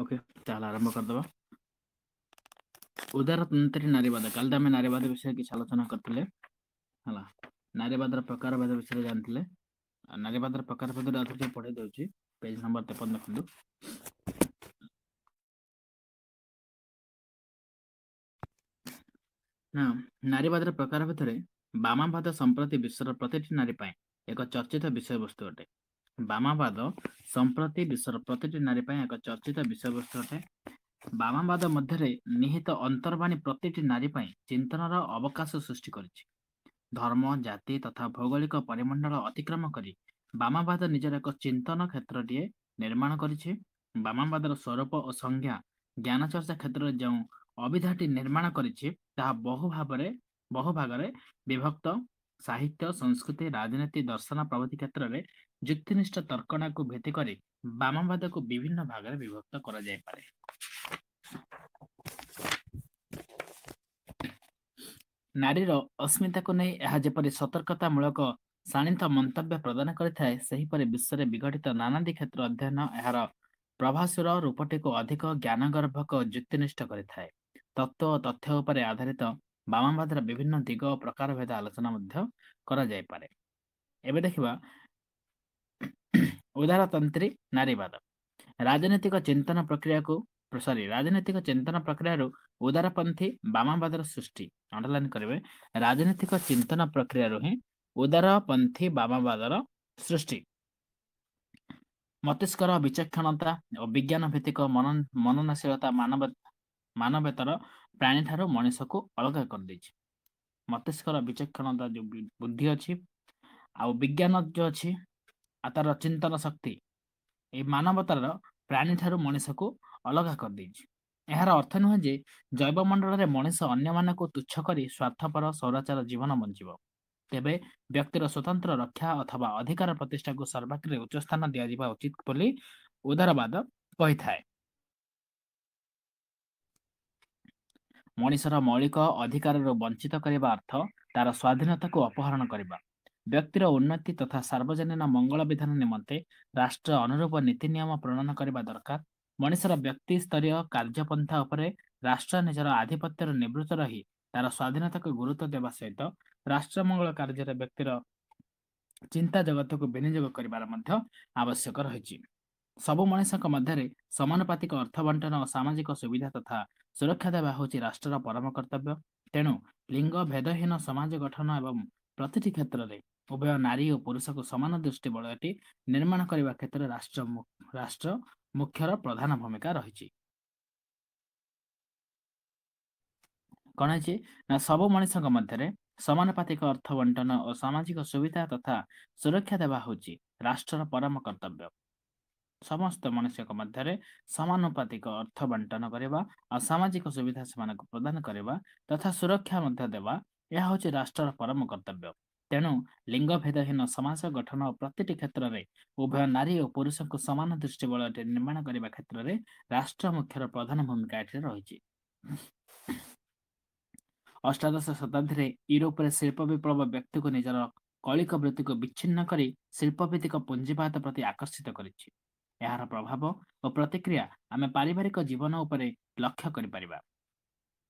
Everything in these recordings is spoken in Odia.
ଓକେ, ତାହେଲେ ଆରମ୍ଭ କରିଦେବା। ଉଦାରତନ୍ତ୍ରୀ ନାରୀବାଦ। କାଲି ତ ଆମେ ନାରୀବାଦ ବିଷୟରେ କିଛି ଆଲୋଚନା କରିଥିଲେ, ହେଲା। ନାରୀବାଦର ପ୍ରକାରଭେଦ ବିଷୟରେ ଜାଣିଥିଲେ। ଆଉ ନାରୀବାଦର ପ୍ରକାରଭେଦ ଆଉଥରେ ଟିକେ ପଢେଇ ଦଉଛି। ପେଜ ନମ୍ବର 53 ଦେଖନ୍ତୁ। ନା, ନାରୀବାଦର ପ୍ରକାର ଭିତରେ ବାମାବାଦ ସମ୍ପ୍ରତି ବିଶ୍ୱର ପ୍ରତିଟି ନାରୀ ପାଇଁ ଏକ ଚର୍ଚ୍ଚିତ ବିଷୟବସ୍ତୁ ଅଟେ। ବାମାବାଦ ସମ୍ପ୍ରତି ବିଶ୍ୱର ପ୍ରତିଟି ନାରୀ ପାଇଁ ଏକ ଚର୍ଚ୍ଚିତ ବିଷୟବସ୍ତୁ ଅଟେ। ବାମାବାଦ ମଧ୍ୟରେ ନିହିତ ଅନ୍ତର୍ବାଣୀ ପ୍ରତିଟି ନାରୀ ପାଇଁ ଚିନ୍ତନର ଅବକାଶ ସୃଷ୍ଟି କରିଛି। ଧର୍ମ, ଜାତି ତଥା ଭୌଗୋଳିକ ପରିମଣ୍ଡଳ ଅତିକ୍ରମ କରି ବାମାବାଦ ନିଜର ଏକ ଚିନ୍ତନ କ୍ଷେତ୍ରଟିଏ ନିର୍ମାଣ କରିଛି। ବାମାବାଦର ସ୍ୱରୂପ ଓ ସଂଜ୍ଞା ଜ୍ଞାନଚର୍ଚ୍ଚା କ୍ଷେତ୍ରରେ ଯେଉଁ ଅଭିଧାଟି ନିର୍ମାଣ କରିଛି, ତାହା ବହୁ ଭାଗରେ ବିଭକ୍ତ। ସାହିତ୍ୟ, ସଂସ୍କୃତି, ରାଜନୀତି, ଦର୍ଶନ ପ୍ରଭୃତି କ୍ଷେତ୍ରରେ ଯୁକ୍ତିନିଷ୍ଠ ତର୍କଣାକୁ ଭିତ୍ତି କରି ବାମବାଦକୁ ବିଭିନ୍ନ ଭାଗରେ ବିଭକ୍ତ କରାଯାଇପାରେ। ନାରୀର ଅସ୍ମିତାକୁ ନେଇ ଏହା ଯେପରି ସତର୍କତାମୂଳକ ଶାଣିତ ମନ୍ତବ୍ୟ ପ୍ରଦାନ କରିଥାଏ, ସେହିପରି ବିଶ୍ୱରେ ବିଘଟିତ ନାନାଦି କ୍ଷେତ୍ର ଅଧ୍ୟୟନ ଏହାର ପ୍ରଭାସୁର ରୂପଟିକୁ ଅଧିକ ଜ୍ଞାନଗର୍ଭକ ଯୁକ୍ତିନିଷ୍ଠ କରିଥାଏ। ତତ୍ତ୍ୱ ଓ ତଥ୍ୟ ଉପରେ ଆଧାରିତ ବାମବାଦର ବିଭିନ୍ନ ଦିଗ ଓ ପ୍ରକାରଭେଦ ଆଲୋଚନା ମଧ୍ୟ କରାଯାଇପାରେ। ଏବେ ଦେଖିବା ଉଦାରତନ୍ତ୍ରୀ ନାରୀବାଦ। ରାଜନୈତିକ ଚିନ୍ତନ ପ୍ରକ୍ରିୟାକୁ ସରି ରାଜନୈତିକ ଚିନ୍ତନ ପ୍ରକ୍ରିୟାରୁ ଉଦାରପନ୍ଥୀ ବାମବାଦର ସୃଷ୍ଟି। ଅଣ୍ଡରଲାଇନ କରିବେ, ରାଜନୈତିକ ଚିନ୍ତନ ପ୍ରକ୍ରିୟାରୁ ହିଁ ଉଦାରପନ୍ଥୀ ବାମବାଦର ସୃଷ୍ଟି। ମସ୍ତିଷ୍କର ବିଚକ୍ଷଣତା ଓ ବିଜ୍ଞାନ ଭିତ୍ତିକ ମନନଶୀଳତା ମାନବେତର ପ୍ରାଣୀଠାରୁ ମଣିଷକୁ ଅଲଗା କରିଦେଇଛି। ମସ୍ତିଷ୍କର ବିଚକ୍ଷଣତା, ଯୋଉ ବୁଦ୍ଧି ଅଛି ଆଉ ବିଜ୍ଞାନ ଯୋଉ ଅଛି ଆଉ ତାର ଚିନ୍ତନ ଶକ୍ତି, ଏଇ ମାନବତାର ପ୍ରାଣୀଠାରୁ ମଣିଷକୁ ଅଲଗା କରିଦେଇଛି। ଏହାର ଅର୍ଥ ନୁହେଁ ଯେ ଜୈବମଣ୍ଡଳରେ ମଣିଷ ଅନ୍ୟମାନଙ୍କୁ ତୁଚ୍ଛ କରି ସ୍ୱାର୍ଥପର ସୌରାଚାର ଜୀବନ ବଞ୍ଚିବ। ତେବେ ବ୍ୟକ୍ତିର ସ୍ୱତନ୍ତ୍ର ରକ୍ଷା ଅଥବା ଅଧିକାର ପ୍ରତିଷ୍ଠାକୁ ସର୍ବାଗ୍ରେ ଉଚ୍ଚ ସ୍ଥାନ ଦିଆଯିବା ଉଚିତ ବୋଲି ଉଦାରବାଦ କହିଥାଏ। ମଣିଷର ମୌଳିକ ଅଧିକାରରୁ ବଞ୍ଚିତ କରିବା ଅର୍ଥ ତାର ସ୍ୱାଧୀନତାକୁ ଅପହରଣ କରିବା। ବ୍ୟକ୍ତିର ଉନ୍ନତି ତଥା ସାର୍ବଜନୀନ ମଙ୍ଗଳ ବିଧାନ ନିମନ୍ତେ ରାଷ୍ଟ୍ର ଅନୁରୂପ ନୀତି ନିୟମ ପ୍ରଣୟନ କରିବା ଦରକାର। ମଣିଷର ବ୍ୟକ୍ତି ସ୍ତରୀୟ କାର୍ଯ୍ୟପନ୍ଥା ଉପରେ ରାଷ୍ଟ୍ର ନିଜର ଆଧିପତ୍ୟରୁ ନିବୃତ୍ତ ରହି ତାର ସ୍ୱାଧୀନତାକୁ ଗୁରୁତ୍ୱ ଦେବା ସହିତ ରାଷ୍ଟ୍ର ମଙ୍ଗଳ କାର୍ଯ୍ୟରେ ବ୍ୟକ୍ତିର ଚିନ୍ତା ଜଗତକୁ ବିନିଯୋଗ କରିବାର ମଧ୍ୟ ଆବଶ୍ୟକ ରହିଛି। ସବୁ ମଣିଷଙ୍କ ମଧ୍ୟରେ ସମାନୁପାତିକ ଅର୍ଥ ବଣ୍ଟନ ଓ ସାମାଜିକ ସୁବିଧା ତଥା ସୁରକ୍ଷା ଦେବା ହେଉଛି ରାଷ୍ଟ୍ରର ପରମ କର୍ତ୍ତବ୍ୟ। ତେଣୁ ଲିଙ୍ଗ ଭେଦହୀନ ସମାଜ ଗଠନ ଏବଂ ପ୍ରତିଟି କ୍ଷେତ୍ରରେ ଉଭୟ ନାରୀ ଓ ପୁରୁଷକୁ ସମାନ ଦୃଷ୍ଟି ବଳୟଟି ନିର୍ମାଣ କରିବା କ୍ଷେତ୍ରରେ ରାଷ୍ଟ୍ର ମୁଖ୍ୟର ପ୍ରଧାନ ଭୂମିକା ରହିଛି। କଣ ହେଇଛି ନା, ସବୁ ମଣିଷଙ୍କ ମଧ୍ୟରେ ସମାନୁପାତିକ ଅର୍ଥ ବଣ୍ଟନ ଓ ସାମାଜିକ ସୁବିଧା ତଥା ସୁରକ୍ଷା ଦେବା ହେଉଛି ରାଷ୍ଟ୍ରର ପରମ କର୍ତ୍ତବ୍ୟ। ସମସ୍ତ ମନୁଷ୍ୟଙ୍କ ମଧ୍ୟରେ ସମାନୁପାତିକ ଅର୍ଥ ବଣ୍ଟନ କରିବା ଆଉ ସାମାଜିକ ସୁବିଧା ସେମାନଙ୍କୁ ପ୍ରଦାନ କରିବା ତଥା ସୁରକ୍ଷା ମଧ୍ୟ ଦେବା, ଏହା ହେଉଛି ରାଷ୍ଟ୍ରର ପରମ କର୍ତ୍ତବ୍ୟ। ତେଣୁ ଲିଙ୍ଗ ଭେଦହୀନ ସମାଜ ଗଠନ ଓ ପ୍ରତିଟି କ୍ଷେତ୍ରରେ ଉଭୟ ନାରୀ ଓ ପୁରୁଷଙ୍କୁ ସମାନ ଦୃଷ୍ଟିବଳୟଟି ନିର୍ମାଣ କରିବା କ୍ଷେତ୍ରରେ ରାଷ୍ଟ୍ର ମୁଖ୍ୟର ପ୍ରଧାନ ଭୂମିକା ଏଠାରେ ରହିଛି। ଅଷ୍ଟାଦଶ ଶତାବ୍ଦୀରେ ୟୁରୋପରେ ଶିଳ୍ପ ବିପ୍ଳବ ବ୍ୟକ୍ତିକୁ ନିଜର କୌଳିକ ବୃତ୍ତିକୁ ବିଚ୍ଛିନ୍ନ କରି ଶିଳ୍ପଭିତ୍ତିକ ପୁଞ୍ଜିବାଦ ପ୍ରତି ଆକର୍ଷିତ କରିଛି। ଏହାର ପ୍ରଭାବ ଓ ପ୍ରତିକ୍ରିୟା ଆମେ ପାରିବାରିକ ଜୀବନ ଉପରେ ଲକ୍ଷ୍ୟ କରିପାରିବା।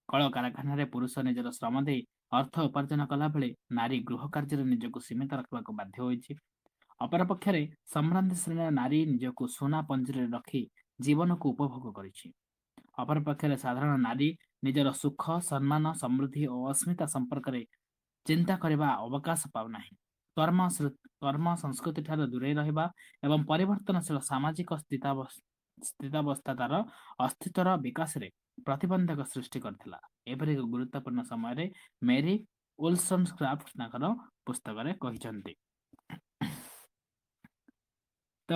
କଳକାରଖାନାରେ ପୁରୁଷ ନିଜର ଶ୍ରମ ଦେଇ ଅର୍ଥ ଉପାର୍ଜନ କଲାବେଳେ ନାରୀ ଗୃହ କାର୍ଯ୍ୟରେ ନିଜକୁ ସୀମିତ ରଖିବାକୁ ବାଧ୍ୟ ହୋଇଛି। ଅପରପକ୍ଷରେ ସମ୍ଭ୍ରାନ୍ତ ଶ୍ରେଣୀର ନାରୀ ନିଜକୁ ସୁନା ପଞ୍ଜୁରୀରେ ରଖି ଜୀବନକୁ ଉପଭୋଗ କରିଛି। ଅପରପକ୍ଷରେ ସାଧାରଣ ନାରୀ ନିଜର ସୁଖ, ସମ୍ମାନ, ସମୃଦ୍ଧି ଓ ଅସ୍ମିତା ସମ୍ପର୍କରେ ଚିନ୍ତା କରିବା ଅବକାଶ ପାଉନାହିଁ। କର୍ମ କର୍ମ ସଂସ୍କୃତି ଠାରୁ ଦୂରେଇ ରହିବା ଏବଂ ପରିବର୍ତ୍ତନଶୀଳ ସାମାଜିକ ସ୍ଥିତାବସ୍ଥା ତାର ଅସ୍ତିତ୍ୱର ବିକାଶରେ ପ୍ରତିବନ୍ଧକ ସୃଷ୍ଟି କରିଥିଲା। ଏପରି ଏକ ଗୁରୁତ୍ୱପୂର୍ଣ୍ଣ ସମୟରେ ମେରି ଉଲସନକ୍ରାଫ୍ଟ ତାଙ୍କର ପୁସ୍ତକରେ କହିଛନ୍ତି। ତ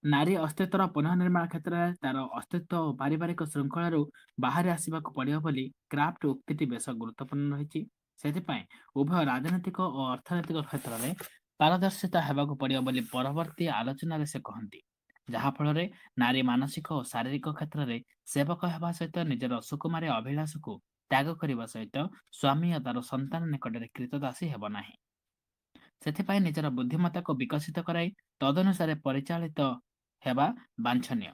ନାରୀ ଅସ୍ତିତ୍ୱର ପୁନଃନିର୍ମାଣ କ୍ଷେତ୍ରରେ ତାର ଅସ୍ତିତ୍ୱ ଓ ପାରିବାରିକ ଶୃଙ୍ଖଳାରୁ ବାହାରି ଆସିବାକୁ ପଡ଼ିବ ବୋଲି କ୍ରାଫ୍ଟ ଉକ୍ତିଟି ବେଶ ଗୁରୁତ୍ୱପୂର୍ଣ୍ଣ ରହିଛି। ସେଥିପାଇଁ ଉଭୟ ରାଜନୈତିକ ଓ ଅର୍ଥନୈତିକ କ୍ଷେତ୍ରରେ ପାରଦର୍ଶିତା ହେବାକୁ ପଡ଼ିବ ବୋଲି ପରବର୍ତ୍ତୀ ଆଲୋଚନାରେ ସେ କହନ୍ତି, ଯାହାଫଳରେ ନାରୀ ମାନସିକ ଓ ଶାରୀରିକ କ୍ଷେତ୍ରରେ ସେବକ ହେବା ସହିତ ନିଜର ସୁକୁମାରୀ ଅଭିଳାଷକୁ ତ୍ୟାଗ କରିବା ସହିତ ସ୍ୱାମୀ ଓ ତାର ସନ୍ତାନ ନିକଟରେ କ୍ରୀତଦାସୀ ହେବ ନାହିଁ। ସେଥିପାଇଁ ନିଜର ବୁଦ୍ଧିମତ୍ତାକୁ ବିକଶିତ କରାଇ ତଦନୁସାରେ ପରିଚାଳିତ ହେବା ବାଞ୍ଛନୀୟ।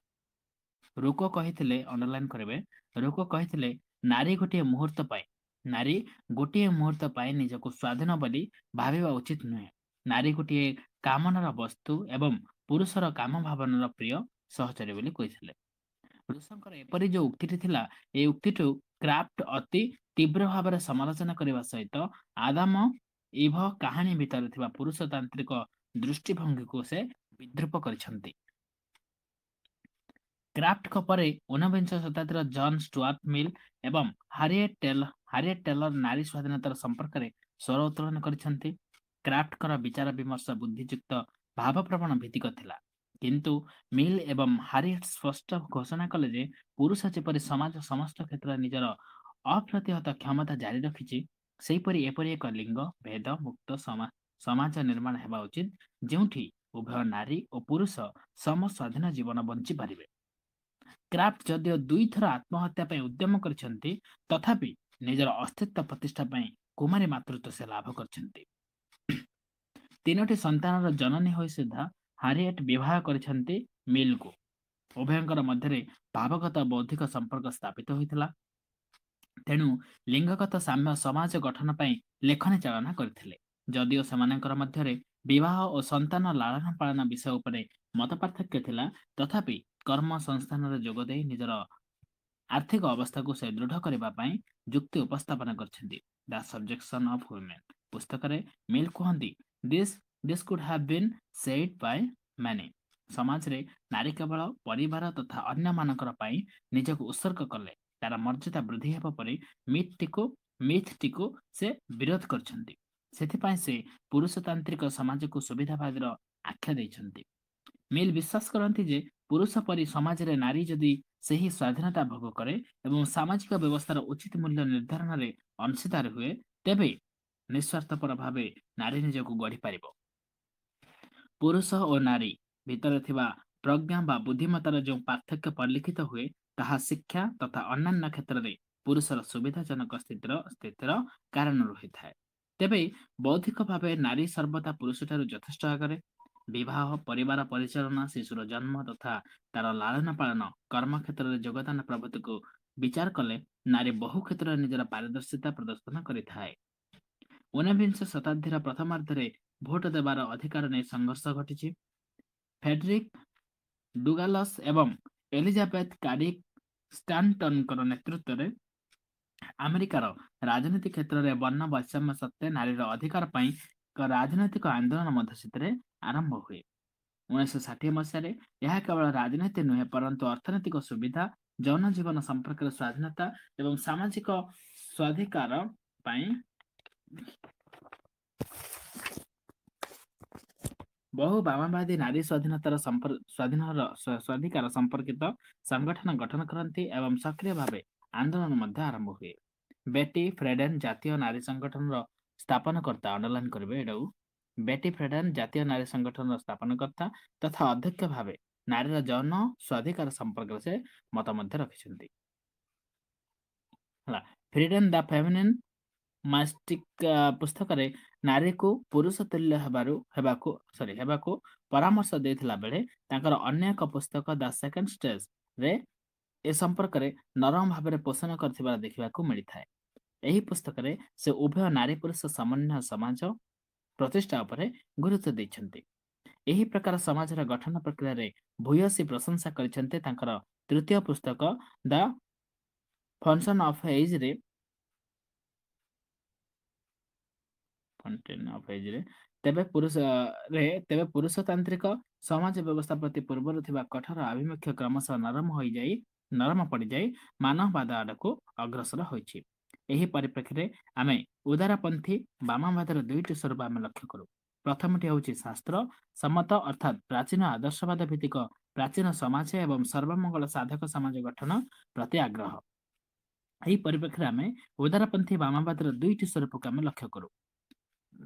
ରୁକୋ କହିଥିଲେ, ଅଣ୍ଡରଲାଇନ କରିବେ, ରୁକୋ କହିଥିଲେ, ନାରୀ ଗୋଟିଏ ମୁହୂର୍ତ୍ତ ପାଇଁ ନାରୀ ଗୋଟିଏ ମୁହୂର୍ତ୍ତ ପାଇଁ ନିଜକୁ ସ୍ୱାଧୀନ ବୋଲି ଭାବିବା ଉଚିତ ନୁହେଁ। ନାରୀ ଗୋଟିଏ କାମନାର ବସ୍ତୁ ଏବଂ ପୁରୁଷର କାମ ଭାବନାର ପ୍ରିୟ ସହଚରୀ ବୋଲି କହିଥିଲେ। ରୁଷଙ୍କର ଏପରି ଯୋଉ ଉକ୍ତିଟି ଥିଲା, ଏଇ ଉକ୍ତିଠୁ କ୍ରାଫ୍ଟ ଅତି ତୀବ୍ର ଭାବରେ ସମାଲୋଚନା କରିବା ସହିତ ଆଦାମ ଇଭ କାହାଣୀ ଭିତରେ ଥିବା ପୁରୁଷତାନ୍ତ୍ରିକ ଦୃଷ୍ଟିଭଙ୍ଗୀକୁ ସେ ବିଦ୍ରୂପ କରିଛନ୍ତି। କ୍ରାଫ୍ଟଙ୍କ ପରେ 19ବିଂଶ ଶତାବ୍ଦୀର ଜନ୍ ଷ୍ଟୁଆର୍ଟ ମିଲ୍ ଏବଂ ହାରିଏଟ୍ ଟେଲର ନାରୀ ସ୍ୱାଧୀନତାର ସମ୍ପର୍କରେ ସ୍ୱର ଉତ୍ତୋଳନ କରିଛନ୍ତି। କ୍ରାଫ୍ଟଙ୍କର ବିଚାର ବିମର୍ଶ ବୁଦ୍ଧିଯୁକ୍ତ ଭାବପ୍ରବଣ ଭିତ୍ତିକ ଥିଲା, କିନ୍ତୁ ମିଲ୍ ଏବଂ ହାରିଏଟ୍ ସ୍ପଷ୍ଟ ଘୋଷଣା କଲେ ଯେ ପୁରୁଷ ଯେପରି ସମାଜ ସମସ୍ତ କ୍ଷେତ୍ରରେ ନିଜର ଅପ୍ରତିହତ କ୍ଷମତା ଜାରି ରଖିଛି, ସେହିପରି ଏପରି ଏକ ଲିଙ୍ଗ ଭେଦ ମୁକ୍ତ ସମାଜ ନିର୍ମାଣ ହେବା ଉଚିତ, ଯେଉଁଠି ଉଭୟ ନାରୀ ଓ ପୁରୁଷ ସମ ସ୍ୱାଧୀନ ଜୀବନ ବଞ୍ଚି ପାରିବେ। କ୍ରାଫ୍ଟ ଯଦିଓ ଦୁଇଥର ଆତ୍ମହତ୍ୟା ପାଇଁ ଉଦ୍ୟମ କରିଛନ୍ତି, ତଥାପି ନିଜର ଅସ୍ତିତ୍ୱ ପ୍ରତିଷ୍ଠା ପାଇଁ କୁମାରୀ ମାତୃତ୍ୱ ସେ ଲାଭ କରିଛନ୍ତି। ତିନୋଟି ସନ୍ତାନର ଜନନୀ ହୋଇ ସୁଦ୍ଧା ହାରିଏଟ୍ ବିବାହ କରିଛନ୍ତି ମିଲ୍କୁ। ଉଭୟଙ୍କର ମଧ୍ୟରେ ଭାବଗତ ବୌଦ୍ଧିକ ସମ୍ପର୍କ ସ୍ଥାପିତ ହୋଇଥିଲା। ତେଣୁ ଲିଙ୍ଗଗତ ସାମ୍ୟ ସମାଜ ଗଠନ ପାଇଁ ଲେଖନୀ ଚାଳନା କରିଥିଲେ। ଯଦିଓ ସେମାନଙ୍କର ମଧ୍ୟରେ ବିବାହ ଓ ସନ୍ତାନ ଲାଳନ ପାଳନ ବିଷୟ ଉପରେ ମତ ପାର୍ଥକ୍ୟ ଥିଲା, ତଥାପି କର୍ମ ସଂସ୍ଥାନରେ ଯୋଗ ଦେଇ ନିଜର ଆର୍ଥିକ ଅବସ୍ଥାକୁ ସେ ଦୃଢ଼ କରିବା ପାଇଁ ଯୁକ୍ତି ଉପସ୍ଥାପନ କରିଛନ୍ତି। ଦ ସବଜେକ୍ସନ ଅଫ ୱିମେନ୍ ପୁସ୍ତକରେ ମିଲ୍ କୁହନ୍ତି, This could have been said by many. ସମାଜରେ ନାରୀ କେବଳ ପରିବାର ତଥା ଅନ୍ୟମାନଙ୍କର ପାଇଁ ନିଜକୁ ଉତ୍ସର୍ଗ କଲେ ତାର ମର୍ଯ୍ୟାଦା ବୃଦ୍ଧି ହେବ ପରି ମିଥଟିକୁ ସେ ବିରୋଧ କରିଛନ୍ତି। ସେଥିପାଇଁ ସେ ପୁରୁଷତାନ୍ତ୍ରିକ ସମାଜକୁ ସୁବିଧାବାଦୀର ଆଖ୍ୟା ଦେଇଛନ୍ତି। ମିଲ୍ ବିଶ୍ୱାସ କରନ୍ତି ଯେ ପୁରୁଷ ପରି ସମାଜରେ ନାରୀ ଯଦି ସେହି ସ୍ୱାଧୀନତା ଭୋଗ କରେ ଏବଂ ସାମାଜିକ ବ୍ୟବସ୍ଥାର ଉଚିତ ମୂଲ୍ୟ ନିର୍ଦ୍ଧାରଣରେ ଅଂଶୀଦାର ହୁଏ, ତେବେ ନିଃସ୍ୱାର୍ଥପର ଭାବେ ନାରୀ ନିଜକୁ ଗଢ଼ିପାରିବ। ପୁରୁଷ ଓ ନାରୀ ଭିତରେ ଥିବା ପ୍ରଜ୍ଞା ବା ବୁଦ୍ଧିମତାର ଯେଉଁ ପାର୍ଥକ୍ୟ ପରିଲକ୍ଷିତ ହୁଏ, ତାହା ଶିକ୍ଷା ତଥା ଅନ୍ୟାନ୍ୟ କ୍ଷେତ୍ରରେ ପୁରୁଷର ସୁବିଧାଜନକ ସ୍ଥିତିର କାରଣରୁ ହୋଇଥାଏ। ତେବେ ବୌଦ୍ଧିକ ଭାବେ ନାରୀ ସର୍ବଦା ପୁରୁଷଠାରୁ ଯଥେଷ୍ଟ ଆଗରେ। ବିବାହ, ପରିବାର ପରିଚାଳନା, ଶିଶୁର ଜନ୍ମ ତଥା ତାର ଲାଳନ ପାଳନ, କର୍ମ କ୍ଷେତ୍ରରେ ଯୋଗଦାନ ପ୍ରଭୃତିକୁ ବିଚାର କଲେ ନାରୀ ବହୁ କ୍ଷେତ୍ରରେ ନିଜର ପାରଦର୍ଶିତା ପ୍ରଦର୍ଶନ କରିଥାଏ। 19ବିଂଶ ଶତାବ୍ଦୀର ପ୍ରଥମାର୍ଦ୍ଧରେ ଭୋଟ ଦେବାର ଅଧିକାର ନେଇ ସଂଘର୍ଷ ଘଟିଛି। ଫେଡରିକ୍ ଡୁଗାଲସ୍ ଏବଂ ଏଲିଜାବେଥ କାରି ଷ୍ଟାଣ୍ଟନଙ୍କର ନେତୃତ୍ୱରେ ଆମେରିକାର ରାଜନୀତି କ୍ଷେତ୍ରରେ ବର୍ଣ୍ଣ ବୈଷମ୍ୟ ସତ୍ତ୍ୱେ ନାରୀର ଅଧିକାର ପାଇଁ ଏକ ରାଜନୈତିକ ଆନ୍ଦୋଳନ ମଧ୍ୟ ସେଥିରେ ଆରମ୍ଭ ହୁଏ। 1960 ମସିହାରେ ଏହା କେବଳ ରାଜନୀତି ନୁହେଁ, ପରନ୍ତୁ ଅର୍ଥନୈତିକ ସୁବିଧା, ଯୌନ ଜୀବନ ସମ୍ପର୍କରେ ସ୍ୱାଧୀନତା ଏବଂ ସାମାଜିକ ସ୍ୱାଧିକାର ପାଇଁ ବହୁ ବାମବାଦୀ ନାରୀ ସ୍ୱାଧୀନତାର ସ୍ୱାଧୀନର ସ୍ୱାଧିକାର ସମ୍ପର୍କିତ ସଂଗଠନ ଗଠନ କରନ୍ତି ଏବଂ ସକ୍ରିୟ ଭାବେ ଆନ୍ଦୋଳନ ମଧ୍ୟ ଆରମ୍ଭ ହୁଏ। ବେଟି ଫ୍ରେଡେନ୍ ଜାତୀୟ ନାରୀ ସଂଗଠନର ସ୍ଥାପନକର୍ତ୍ତା, ଅଣ୍ଡରଲାଇନ କରିବେ ଏଟାକୁ, ବେଟି ଫ୍ରେଡେନ୍ ଜାତୀୟ ନାରୀ ସଂଗଠନର ସ୍ଥାପନକର୍ତ୍ତା ତଥା ଅଧ୍ୟକ୍ଷ ଭାବେ ନାରୀର ଯୌନ ସ୍ୱାଧିକାର ସମ୍ପର୍କରେ ସେ ମତ ମଧ୍ୟ ରଖିଛନ୍ତି। ହେଲା, ଫ୍ରିଡେନ୍ ଦ ଫେମିନିନ୍ ମାଷ୍ଟିକ ପୁସ୍ତକରେ ନାରୀକୁ ପୁରୁଷ ତୁଲ୍ୟ ହେବାରୁ ହେବାକୁ ସରି ହେବାକୁ ପରାମର୍ଶ ଦେଇଥିଲା ବେଳେ ତାଙ୍କର ଅନ୍ୟ ଏକ ପୁସ୍ତକ the second stage ରେ ଏ ସମ୍ପର୍କରେ ନରମ ଭାବରେ ପୋଷଣ କରିଥିବାର ଦେଖିବାକୁ ମିଳିଥାଏ। ଏହି ପୁସ୍ତକରେ ସେ ଉଭୟ ନାରୀ ପୁରୁଷ ସମନ୍ୱୟ ସମାଜ ପ୍ରତିଷ୍ଠା ଉପରେ ଗୁରୁତ୍ୱ ଦେଇଛନ୍ତି। ଏହି ପ୍ରକାର ସମାଜର ଗଠନ ପ୍ରକ୍ରିୟାରେ ଭୂୟସୀ ପ୍ରଶଂସା କରିଛନ୍ତି ତାଙ୍କର ତୃତୀୟ ପୁସ୍ତକ ଦ ଫଙ୍କସନ ଅଫ ଏଜରେ ଫଣ୍ଟେନ୍ ଅଫ ଏଜରେ। ତେବେ ପୁରୁଷତାନ୍ତ୍ରିକ ସମାଜ ବ୍ୟବସ୍ଥା ପ୍ରତି ପୂର୍ବରୁ ଥିବା କଠୋର ଆଭିମୁଖ୍ୟ କ୍ରମଶଃ ନରମ ପଡ଼ିଯାଇ ମାନବବାଦ ଆଡ଼କୁ ଅଗ୍ରସର ହୋଇଛି। ଏହି ପରିପ୍ରେକ୍ଷୀରେ ଆମେ ଉଦାରପନ୍ଥୀ ବାମବାଦର ଦୁଇଟି ସ୍ୱରୂପ ଆମେ ଲକ୍ଷ୍ୟ କରୁ। ପ୍ରଥମଟି ହେଉଛି ଶାସ୍ତ୍ର ସମ୍ମତ ଅର୍ଥାତ୍ ପ୍ରାଚୀନ ଆଦର୍ଶବାଦ ଭିତ୍ତିକ ପ୍ରାଚୀନ ସମାଜ ଏବଂ ସର୍ବମଙ୍ଗଳ ସାଧକ ସମାଜ ଗଠନ ପ୍ରତି ଆଗ୍ରହ। ଏହି ପରିପ୍ରେକ୍ଷୀରେ ଆମେ ଉଦାରପନ୍ଥୀ ବାମବାଦର ଦୁଇଟି ସ୍ୱରୂପକୁ ଆମେ ଲକ୍ଷ୍ୟ କରୁ।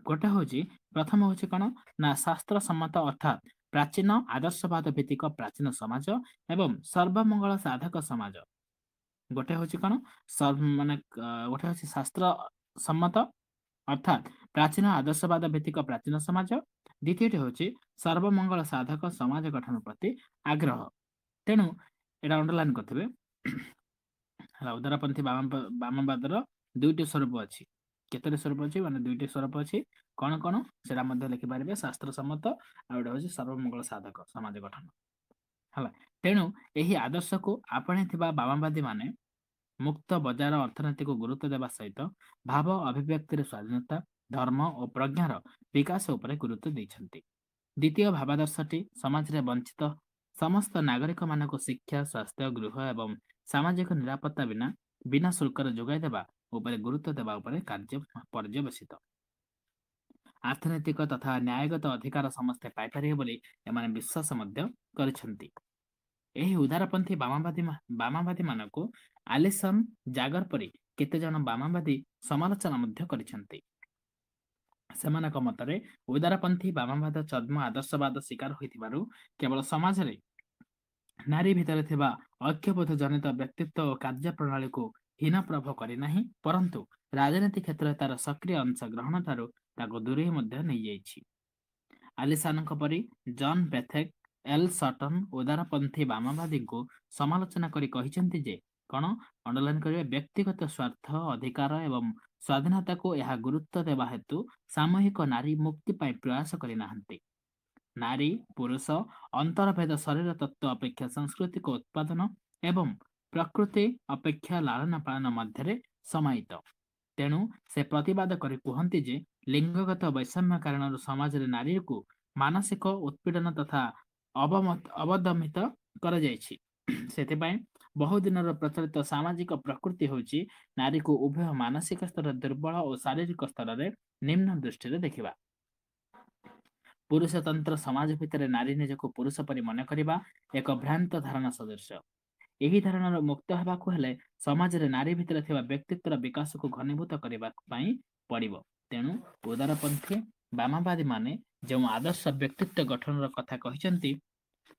ଗୋଟେ ହେଉଛି, ପ୍ରଥମ ହେଉଛି କଣ ନା ଶାସ୍ତ୍ର ସମ୍ମତ ଅର୍ଥାତ୍ ପ୍ରାଚୀନ ଆଦର୍ଶବାଦ ଭିତ୍ତିକ ପ୍ରାଚୀନ ସମାଜ ଏବଂ ସର୍ବମଙ୍ଗଳ ସାଧକ ସମାଜ। ଗୋଟେ ହେଉଛି କଣ ମାନେ ଗୋଟେ ହେଉଛି ଶାସ୍ତ୍ର ସମ୍ମତ ଅର୍ଥାତ୍ ପ୍ରାଚୀନ ଆଦର୍ଶବାଦ ଭିତ୍ତିକ ପ୍ରାଚୀନ ସମାଜ, ଦ୍ୱିତୀୟଟି ହେଉଛି ସର୍ବମଙ୍ଗଳ ସାଧକ ସମାଜ ଗଠନ ପ୍ରତି ଆଗ୍ରହ। ତେଣୁ ଏଇଟା ଅଣ୍ଡରଲାଇନ୍ କରିଥିବେ ହେଲା। ଉଦାରପନ୍ଥୀ ବାମବାଦର ଦୁଇଟି ସ୍ୱରୂପ ଅଛି। କେତୋଟି ସ୍ୱରୂପ ଅଛି? ମାନେ ଦୁଇଟି ସ୍ୱରୂପ ଅଛି। କଣ କଣ ସେଟା ମଧ୍ୟ ଲେଖିପାରିବେ। ଶାସ୍ତ୍ର ସମ୍ମତ ଆଉ ଗୋଟେ ହଉଛି ସର୍ବମଙ୍ଗଳ ସାଧକ ସମାଜ ଗଠନ ହେଲା। ତେଣୁ ଏହି ଆଦର୍ଶକୁ ଆପଣେଇଥିବା ବାମବାଦୀ ମାନେ ମୁକ୍ତ ବଜାର ଅର୍ଥନୀତିକୁ ଗୁରୁତ୍ୱ ଦେବା ସହିତ ଭାବ ଅଭିବ୍ୟକ୍ତିର ସ୍ୱାଧୀନତା, ଧର୍ମ ଓ ପ୍ରଜ୍ଞାର ବିକାଶ ଉପରେ ଗୁରୁତ୍ୱ ଦେଇଛନ୍ତି। ଦ୍ୱିତୀୟ ଭାବାଦର୍ଶଟି ସମାଜରେ ବଞ୍ଚିତ ସମସ୍ତ ନାଗରିକମାନଙ୍କୁ ଶିକ୍ଷା, ସ୍ୱାସ୍ଥ୍ୟ, ଗୃହ ଏବଂ ସାମାଜିକ ନିରାପତ୍ତା ବିନା ବିନା ଶୁଳ୍କରେ ଯୋଗାଇ ଦେବା ଉପରେ ଗୁରୁତ୍ୱ ଦେବା ଉପରେ କାର୍ଯ୍ୟ ପର୍ଯ୍ୟବସିତ। ଅର୍ଥନୈତିକ ତଥା ନ୍ୟାୟଗତ ଅଧିକାର ସମସ୍ତେ ପାଇପାରିବେ ବୋଲି ଏମାନେ ବିଶ୍ୱାସ ମଧ୍ୟ କରିଛନ୍ତି। ଏହି ଉଦାରପନ୍ଥୀ ବାମବାଦୀ ମାନଙ୍କୁ ଆଲିସନ ଜାଗର ପରି କେତେଜଣ ବାମବାଦୀ ସମାଲୋଚନା ମଧ୍ୟ କରିଛନ୍ତି। ସେମାନଙ୍କ ମତରେ ଉଦାରପନ୍ଥୀ ବାମବାଦ ଛଦ୍ମ ଆଦର୍ଶବାଦ ଶିକାର ହୋଇଥିବାରୁ କେବଳ ସମାଜରେ ନାରୀ ଭିତରେ ଥିବା ଐକ୍ୟବୋଧ ଜନିତ ବ୍ୟକ୍ତିତ୍ୱ ଓ କାର୍ଯ୍ୟ ପ୍ରଣାଳୀକୁ ହୀନ ପ୍ରଭ କରିନାହିଁ, ପରନ୍ତୁ ରାଜନୀତି କ୍ଷେତ୍ରରେ ତାର ସକ୍ରିୟ ଅଂଶ ଗ୍ରହଣ ଠାରୁ ତାକୁ ଦୂରେଇ ମଧ୍ୟ ନେଇଯାଇଛି। ଆଲିସାନଙ୍କ ପରି ଜନ୍ ବେଥେକ୍ ଏଲ୍ ସଟନ ଉଦାରପନ୍ଥୀ ବାମବାଦୀଙ୍କୁ ସମାଲୋଚନା କରି କହିଛନ୍ତି ଯେ କଣ ଅଣ୍ଡରଲାଇନ କରିବେ, ବ୍ୟକ୍ତିଗତ ସ୍ୱାର୍ଥ, ଅଧିକାର ଏବଂ ସ୍ୱାଧୀନତାକୁ ଏହା ଗୁରୁତ୍ୱ ଦେବା ହେତୁ ସାମୂହିକ ନାରୀ ମୁକ୍ତି ପାଇଁ ପ୍ରୟାସ କରିନାହାନ୍ତି। ନାରୀ ପୁରୁଷ ଅନ୍ତରଭେଦ ଶରୀର ତତ୍ତ୍ୱ ଅପେକ୍ଷା ସାଂସ୍କୃତିକ ଉତ୍ପାଦନ ଏବଂ ପ୍ରକୃତି ଅପେକ୍ଷା ଲାଳନ ପାଳନ ମଧ୍ୟରେ ସମାହିତ। ତେଣୁ ସେ ପ୍ରତିବାଦ କରି କୁହନ୍ତି ଯେ ଲିଙ୍ଗଗତ ବୈଷମ୍ୟ କାରଣରୁ ସମାଜରେ ନାରୀକୁ ମାନସିକ ଉତ୍ପୀଡ଼ନ ତଥା ଅବଦମିତ କରାଯାଇଛି। ସେଥିପାଇଁ ବହୁଦିନର ପ୍ରଚଳିତ ସାମାଜିକ ପ୍ରକୃତି ହେଉଛି ନାରୀକୁ ଉଭୟ ମାନସିକ ସ୍ତରରେ ଦୁର୍ବଳ ଓ ଶାରୀରିକ ସ୍ତରରେ ନିମ୍ନ ଦୃଷ୍ଟିରେ ଦେଖିବା। ପୁରୁଷତନ୍ତ୍ର ସମାଜ ଭିତରେ ନାରୀ ନିଜକୁ ପୁରୁଷ ପରି ମନେ କରିବା ଏକ ଭ୍ରାନ୍ତ ଧାରଣା ସଦୃଶ। ଏହି ଧାରଣାରୁ ମୁକ୍ତ ହେବାକୁ ହେଲେ ସମାଜରେ ନାରୀ ଭିତରେ ଥିବା ବ୍ୟକ୍ତିତ୍ୱର ବିକାଶକୁ ଘନୀଭୂତ କରିବା ପାଇଁ ପଡ଼ିବ। ତେଣୁ ଉଦାରପନ୍ଥୀ ବାମବାଦୀ ମାନେ ଯେଉଁ ଆଦର୍ଶ ବ୍ୟକ୍ତିତ୍ୱ ଗଠନର କଥା କହିଛନ୍ତି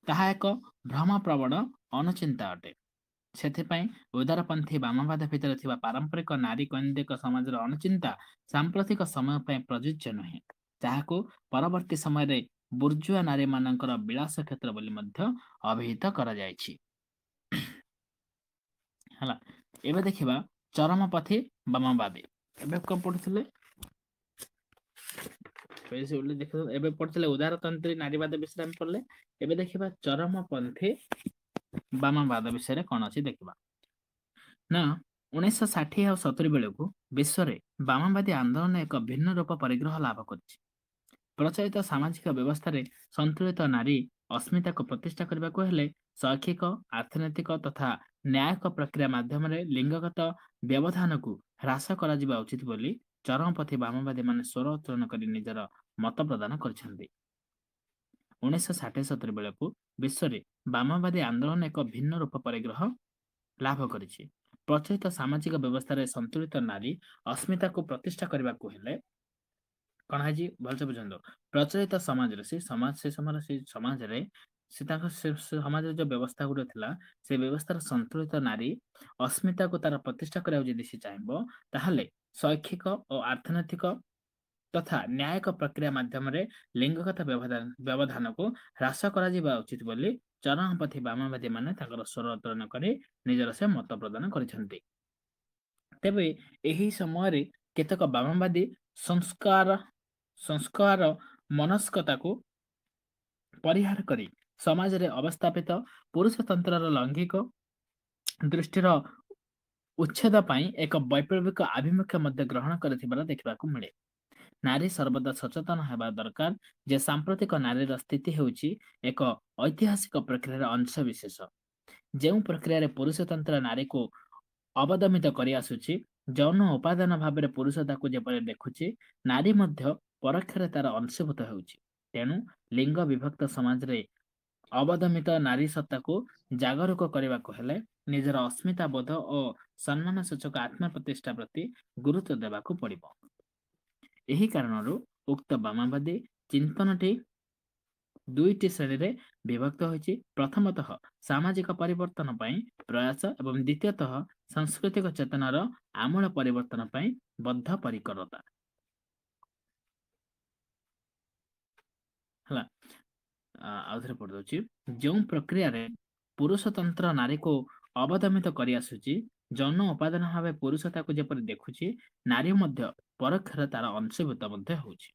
ତାହା ଏକ ଭ୍ରମପ୍ରବଣ ଅନୁଚିନ୍ତା ଅଟେ। ସେଥିପାଇଁ ଉଦାରପନ୍ଥୀ ବାମବାଦ ଭିତରେ ଥିବା ପାରମ୍ପରିକ ନାରୀ କୈନ୍ଦ୍ରିକ ସମାଜର ଅନୁଚିନ୍ତା ସାମ୍ପ୍ରତିକ ସମୟ ପାଇଁ ପ୍ରଯୁଜ୍ୟ ନୁହେଁ, ଯାହାକୁ ପରବର୍ତ୍ତୀ ସମୟରେ ବୁର୍ଜୁଆ ନାରୀମାନଙ୍କର ବିଳାସ କ୍ଷେତ୍ର ବୋଲି ମଧ୍ୟ ଅଭିହିତ କରାଯାଇଛି ହେଲା। ଏବେ ଦେଖିବା ଚରମପନ୍ଥୀ ବାମବାଦୀ। ଏବେ କଣ ପଢୁଥିଲେ? ଏବେ ପଢୁଥିଲେ ଉଦାରତନ୍ତ୍ରୀ ନାରୀବାଦ ବିଷୟରେ ଆମେ ପଢିଲେ। ଏବେ ଦେଖିବା ଚରମପନ୍ଥୀ ବାମବାଦ ବିଷୟରେ କଣ ଅଛି ଦେଖିବା ନା। 1960 ଆଉ 70 ବେଳକୁ ବିଶ୍ୱରେ ବାମବାଦୀ ଆନ୍ଦୋଳନ ଏକ ଭିନ୍ନ ରୂପ ପରିଗ୍ରହ ଲାଭ କରିଛି। ପ୍ରଚଳିତ ସାମାଜିକ ବ୍ୟବସ୍ଥାରେ ସନ୍ତୁଳିତ ନାରୀ ଅସ୍ମିତାକୁ ପ୍ରତିଷ୍ଠା କରିବାକୁ ହେଲେ ଶୈକ୍ଷିକ, ଅର୍ଥନୈତିକ ତଥା ନ୍ୟାୟିକ ପ୍ରକ୍ରିୟା ମାଧ୍ୟମରେ ଲିଙ୍ଗଗତ ବ୍ୟବଧାନକୁ ହ୍ରାସ କରାଯିବା ଉଚିତ ବୋଲି ଚରମପନ୍ଥୀ ବାମବାଦୀ ମାନେ ସ୍ୱର ଉତ୍ତୋଳନ କରି ନିଜର ମତ ପ୍ରଦାନ କରିଛନ୍ତି। 1960-70 ବେଳକୁ ବିଶ୍ୱରେ ବାମବାଦୀ ଆନ୍ଦୋଳନ ଏକ ଭିନ୍ନ ରୂପ ପରିଗ୍ରହ ଲାଭ କରିଛି। ପ୍ରଚଳିତ ସାମାଜିକ ବ୍ୟବସ୍ଥାରେ ସନ୍ତୁଳିତ ନାରୀ ଅସ୍ମିତାକୁ ପ୍ରତିଷ୍ଠା କରିବାକୁ ହେଲେ କଣ ହେଇଛି ଭଲସେ ବୁଝନ୍ତୁ। ପ୍ରଚଳିତ ସମାଜରେ ସେ ସମାଜ ସେ ସମୟରେ ସେ ସମାଜରେ ସେ ତାଙ୍କ ସମାଜରେ ଯୋଉ ବ୍ୟବସ୍ଥା ଗୁଡିକ ଥିଲା, ସେ ବ୍ୟବସ୍ଥାର ସନ୍ତୁଳିତ ନାରୀ ଅସ୍ମିତାକୁ ତାର ପ୍ରତିଷ୍ଠା କରିବାକୁ ଯଦି ସେ ଚାହିଁବ, ତାହେଲେ ଶୈକ୍ଷିକ ଓ ଅର୍ଥନୈତିକ ତଥା ନ୍ୟାୟିକ ପ୍ରକ୍ରିୟା ମାଧ୍ୟମରେ ଲିଙ୍ଗଗତ ବ୍ୟବଧାନକୁ ହ୍ରାସ କରାଯିବା ଉଚିତ ବୋଲି ଚରମପନ୍ଥୀ ବାମବାଦୀ ମାନେ ତାଙ୍କର ସ୍ୱର ଉତ୍ତୋଳନ କରି ନିଜର ସେ ମତ ପ୍ରଦାନ କରିଛନ୍ତି। ତେବେ ଏହି ସମୟରେ କେତେକ ବାମବାଦୀ ସଂସ୍କାର ମନସ୍କତାକୁ ପରିହାର କରି ସମାଜରେ ଅବସ୍ଥାପିତ ପୁରୁଷତନ୍ତ୍ରର ଲୈଙ୍ଗିକ ଦୃଷ୍ଟିର ଉଚ୍ଛେଦ ପାଇଁ ଏକ ବୈପ୍ଳବିକ ଆଭିମୁଖ୍ୟ ମଧ୍ୟ ଗ୍ରହଣ କରିଥିବାର ଦେଖିବାକୁ ମିଳେ। ନାରୀ ସର୍ବଦା ସଚେତନ ହେବା ଦରକାର ଯେ ସାମ୍ପ୍ରତିକ ନାରୀର ସ୍ଥିତି ହେଉଛି ଏକ ଐତିହାସିକ ପ୍ରକ୍ରିୟାର ଅଂଶ ବିଶେଷ। ଯେଉଁ ପ୍ରକ୍ରିୟାରେ ପୁରୁଷତନ୍ତ୍ର ନାରୀକୁ ଅବଦମିତ କରିଆସୁଛି, ଯୌନ ଉପାଦାନ ଭାବରେ ପୁରୁଷ ତାକୁ ଯେପରି ଦେଖୁଛି, ନାରୀ ମଧ୍ୟ ପରୋକ୍ଷରେ ତାର ଅଂଶୀଭୂତ ହେଉଛି। ତେଣୁ ଲିଙ୍ଗ ବିଭକ୍ତ ସମାଜରେ ଅବଦମିତ ନାରୀ ସତ୍ତାକୁ ଜାଗରୂକ କରିବାକୁ ହେଲେ ନିଜର ଅସ୍ମିତା ବୋଧ ଓ ସମ୍ମାନ ସୂଚକ ଆତ୍ମପ୍ରତିଷ୍ଠା ପ୍ରତି ଗୁରୁତ୍ୱ ଦେବାକୁ ପଡ଼ିବ। ଏହି କାରଣରୁ ଉକ୍ତ ବାମବାଦୀ ଚିନ୍ତନଟି ଦୁଇଟି ଶ୍ରେଣୀରେ ବିଭକ୍ତ ହୋଇଛି। ପ୍ରଥମତଃ ସାମାଜିକ ପରିବର୍ତ୍ତନ ପାଇଁ ପ୍ରୟାସ ଏବଂ ଦ୍ୱିତୀୟତଃ ସାଂସ୍କୃତିକ ଚେତନାର ଆମୂଳ ପରିବର୍ତ୍ତନ ପାଇଁ ବଦ୍ଧପରିକରତା ହେଲା। ଆଉଥରେ ପଢିଦଉଛି। ଯେଉଁ ପ୍ରକ୍ରିୟାରେ ପୁରୁଷତନ୍ତ୍ର ନାରୀକୁ ଅବଦମିତ କରିଆସୁଛି, ଯୌନ ଉପାଦାନ ଭାବେ ପୁରୁଷ ତାକୁ ଯେପରି ଦେଖୁଛି, ନାରୀ ମଧ୍ୟ ପରୋକ୍ଷରେ ତାର ଅଂଶୀଭୂତ ମଧ୍ୟ ହେଉଛି।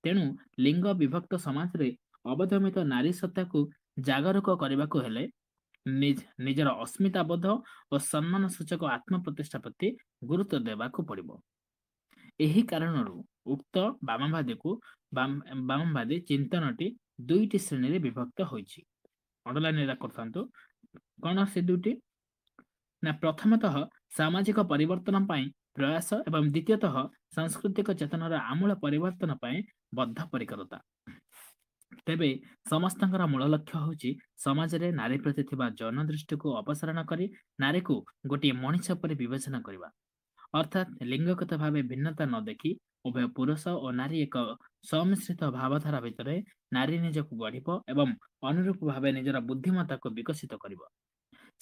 ତେଣୁ ଲିଙ୍ଗ ବିଭକ୍ତ ସମାଜରେ ଅବଦମିତ ନାରୀ ସତ୍ତାକୁ ଜାଗରୂକ କରିବାକୁ ହେଲେ ନିଜର ଅସ୍ମିତାବୋଧ ଓ ସମ୍ମାନ ସୂଚକ ଆତ୍ମପ୍ରତିଷ୍ଠା ପ୍ରତି ଗୁରୁତ୍ୱ ଦେବାକୁ ପଡ଼ିବ। ଏହି କାରଣରୁ ଉକ୍ତ ବାମବାଦୀକୁ ବାମବାଦୀ ଚିନ୍ତନଟି ଦୁଇଟି ଶ୍ରେଣୀରେ ବିଭକ୍ତ ହୋଇଛି। ଅଣ୍ଡରଲାଇନ ଏଇଟା କରିଥାନ୍ତୁ। କଣ ସେ ଦୁଇଟି ନା, ପ୍ରଥମତଃ ସାମାଜିକ ପରିବର୍ତ୍ତନ ପାଇଁ ପ୍ରୟାସ ଏବଂ ଦ୍ୱିତୀୟତଃ ସାଂସ୍କୃତିକ ଚେତନାର ଆମୂଳ ପରିବର୍ତ୍ତନ ପାଇଁ ବଦ୍ଧପରିକରତା। ତେବେ ସମସ୍ତଙ୍କର ମୂଳ ଲକ୍ଷ୍ୟ ହେଉଛି ସମାଜରେ ନାରୀ ପ୍ରତି ଥିବା ଯୌନ ଦୃଷ୍ଟିକୁ ଅପସାରଣ କରି ନାରୀକୁ ଗୋଟିଏ ମଣିଷ ପରି ବିବେଚନା କରିବା। ଅର୍ଥାତ୍ ଲିଙ୍ଗଗତ ଭାବେ ଭିନ୍ନତା ନ ଦେଖି ଉଭୟ ପୁରୁଷ ଓ ନାରୀ ଏକ ସମ୍ମିଶ୍ରିତ ଭାବଧାରା ଭିତରେ ନାରୀ ନିଜକୁ ଗଢ଼ିବ ଏବଂ ଅନୁରୂପ ଭାବେ ନିଜର ବୁଦ୍ଧିମତ୍ତାକୁ ବିକଶିତ କରିବ।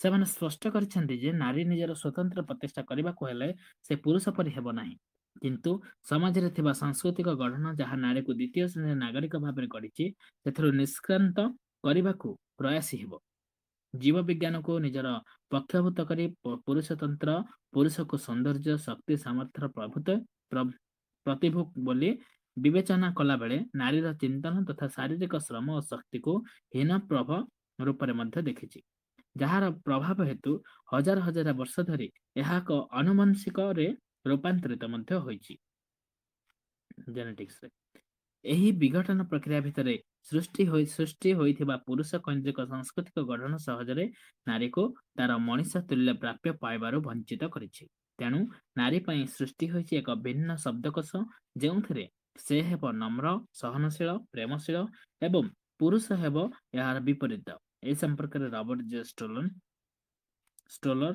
ସେମାନେ ସ୍ପଷ୍ଟ କରିଛନ୍ତି ଯେ ନାରୀ ନିଜର ସ୍ୱତନ୍ତ୍ର ପ୍ରତିଷ୍ଠା କରିବାକୁ ହେଲେ ସେ ପୁରୁଷ ପରି ହେବ ନାହିଁ, କିନ୍ତୁ ସମାଜରେ ଥିବା ସାଂସ୍କୃତିକ ଗଠନ ଯାହା ନାରୀକୁ ଦ୍ୱିତୀୟ ଶ୍ରେଣୀର ନାଗରିକ ଭାବରେ ଗଢ଼ିଛି, ସେଥିରୁ ନିଷ୍କ୍ରାନ୍ତ କରିବାକୁ ପ୍ରୟାସୀ ହେବ। ଜୀବ ବିଜ୍ଞାନକୁ ନିଜର ପକ୍ଷଭୂତ କରି ପୁରୁଷତନ୍ତ୍ର ପୁରୁଷକୁ ସୌନ୍ଦର୍ଯ୍ୟ, ଶକ୍ତି, ସାମର୍ଥ୍ୟର ପ୍ରଭୂତ ପ୍ରତିଭୂ ବୋଲି ବିବେଚନା କଲାବେଳେ ନାରୀର ଚିନ୍ତନ ତଥା ଶାରୀରିକ ଶ୍ରମ ଓ ଶକ୍ତିକୁ ହୀନପ୍ରଭ ରୂପରେ ମଧ୍ୟ ଦେଖିଛି, ଯାହାର ପ୍ରଭାବ ହେତୁ ହଜାର ହଜାର ବର୍ଷ ଧରି ଏହା ଏକ ଆନୁବଂଶିକରେ ରୂପାନ୍ତରିତ ମଧ୍ୟ ହୋଇଛି ଜେନେଟିକ୍ସରେ। ଏହି ବିଘଟନ ପ୍ରକ୍ରିୟା ଭିତରେ ସୃଷ୍ଟି ହୋଇଥିବା ପୁରୁଷ କୈନ୍ଦ୍ରିକ ସାଂସ୍କୃତିକ ଗଠନ ସହଜରେ ନାରୀକୁ ତାର ମଣିଷ ତୁଲ୍ୟ ପ୍ରାପ୍ୟ ପାଇବାରୁ ବଞ୍ଚିତ କରିଛି। ତେଣୁ ନାରୀ ପାଇଁ ସୃଷ୍ଟି ହୋଇଛି ଏକ ଭିନ୍ନ ଶବ୍ଦକୋଷ, ଯେଉଁଥିରେ ସେ ହେବ ନମ୍ର, ସହନଶୀଳ, ପ୍ରେମଶୀଳ ଏବଂ ପୁରୁଷ ହେବ ଏହାର ବିପରୀତ। ଏ ସମ୍ପର୍କରେ ରବର୍ଟ ଜେ ଷ୍ଟୋଲର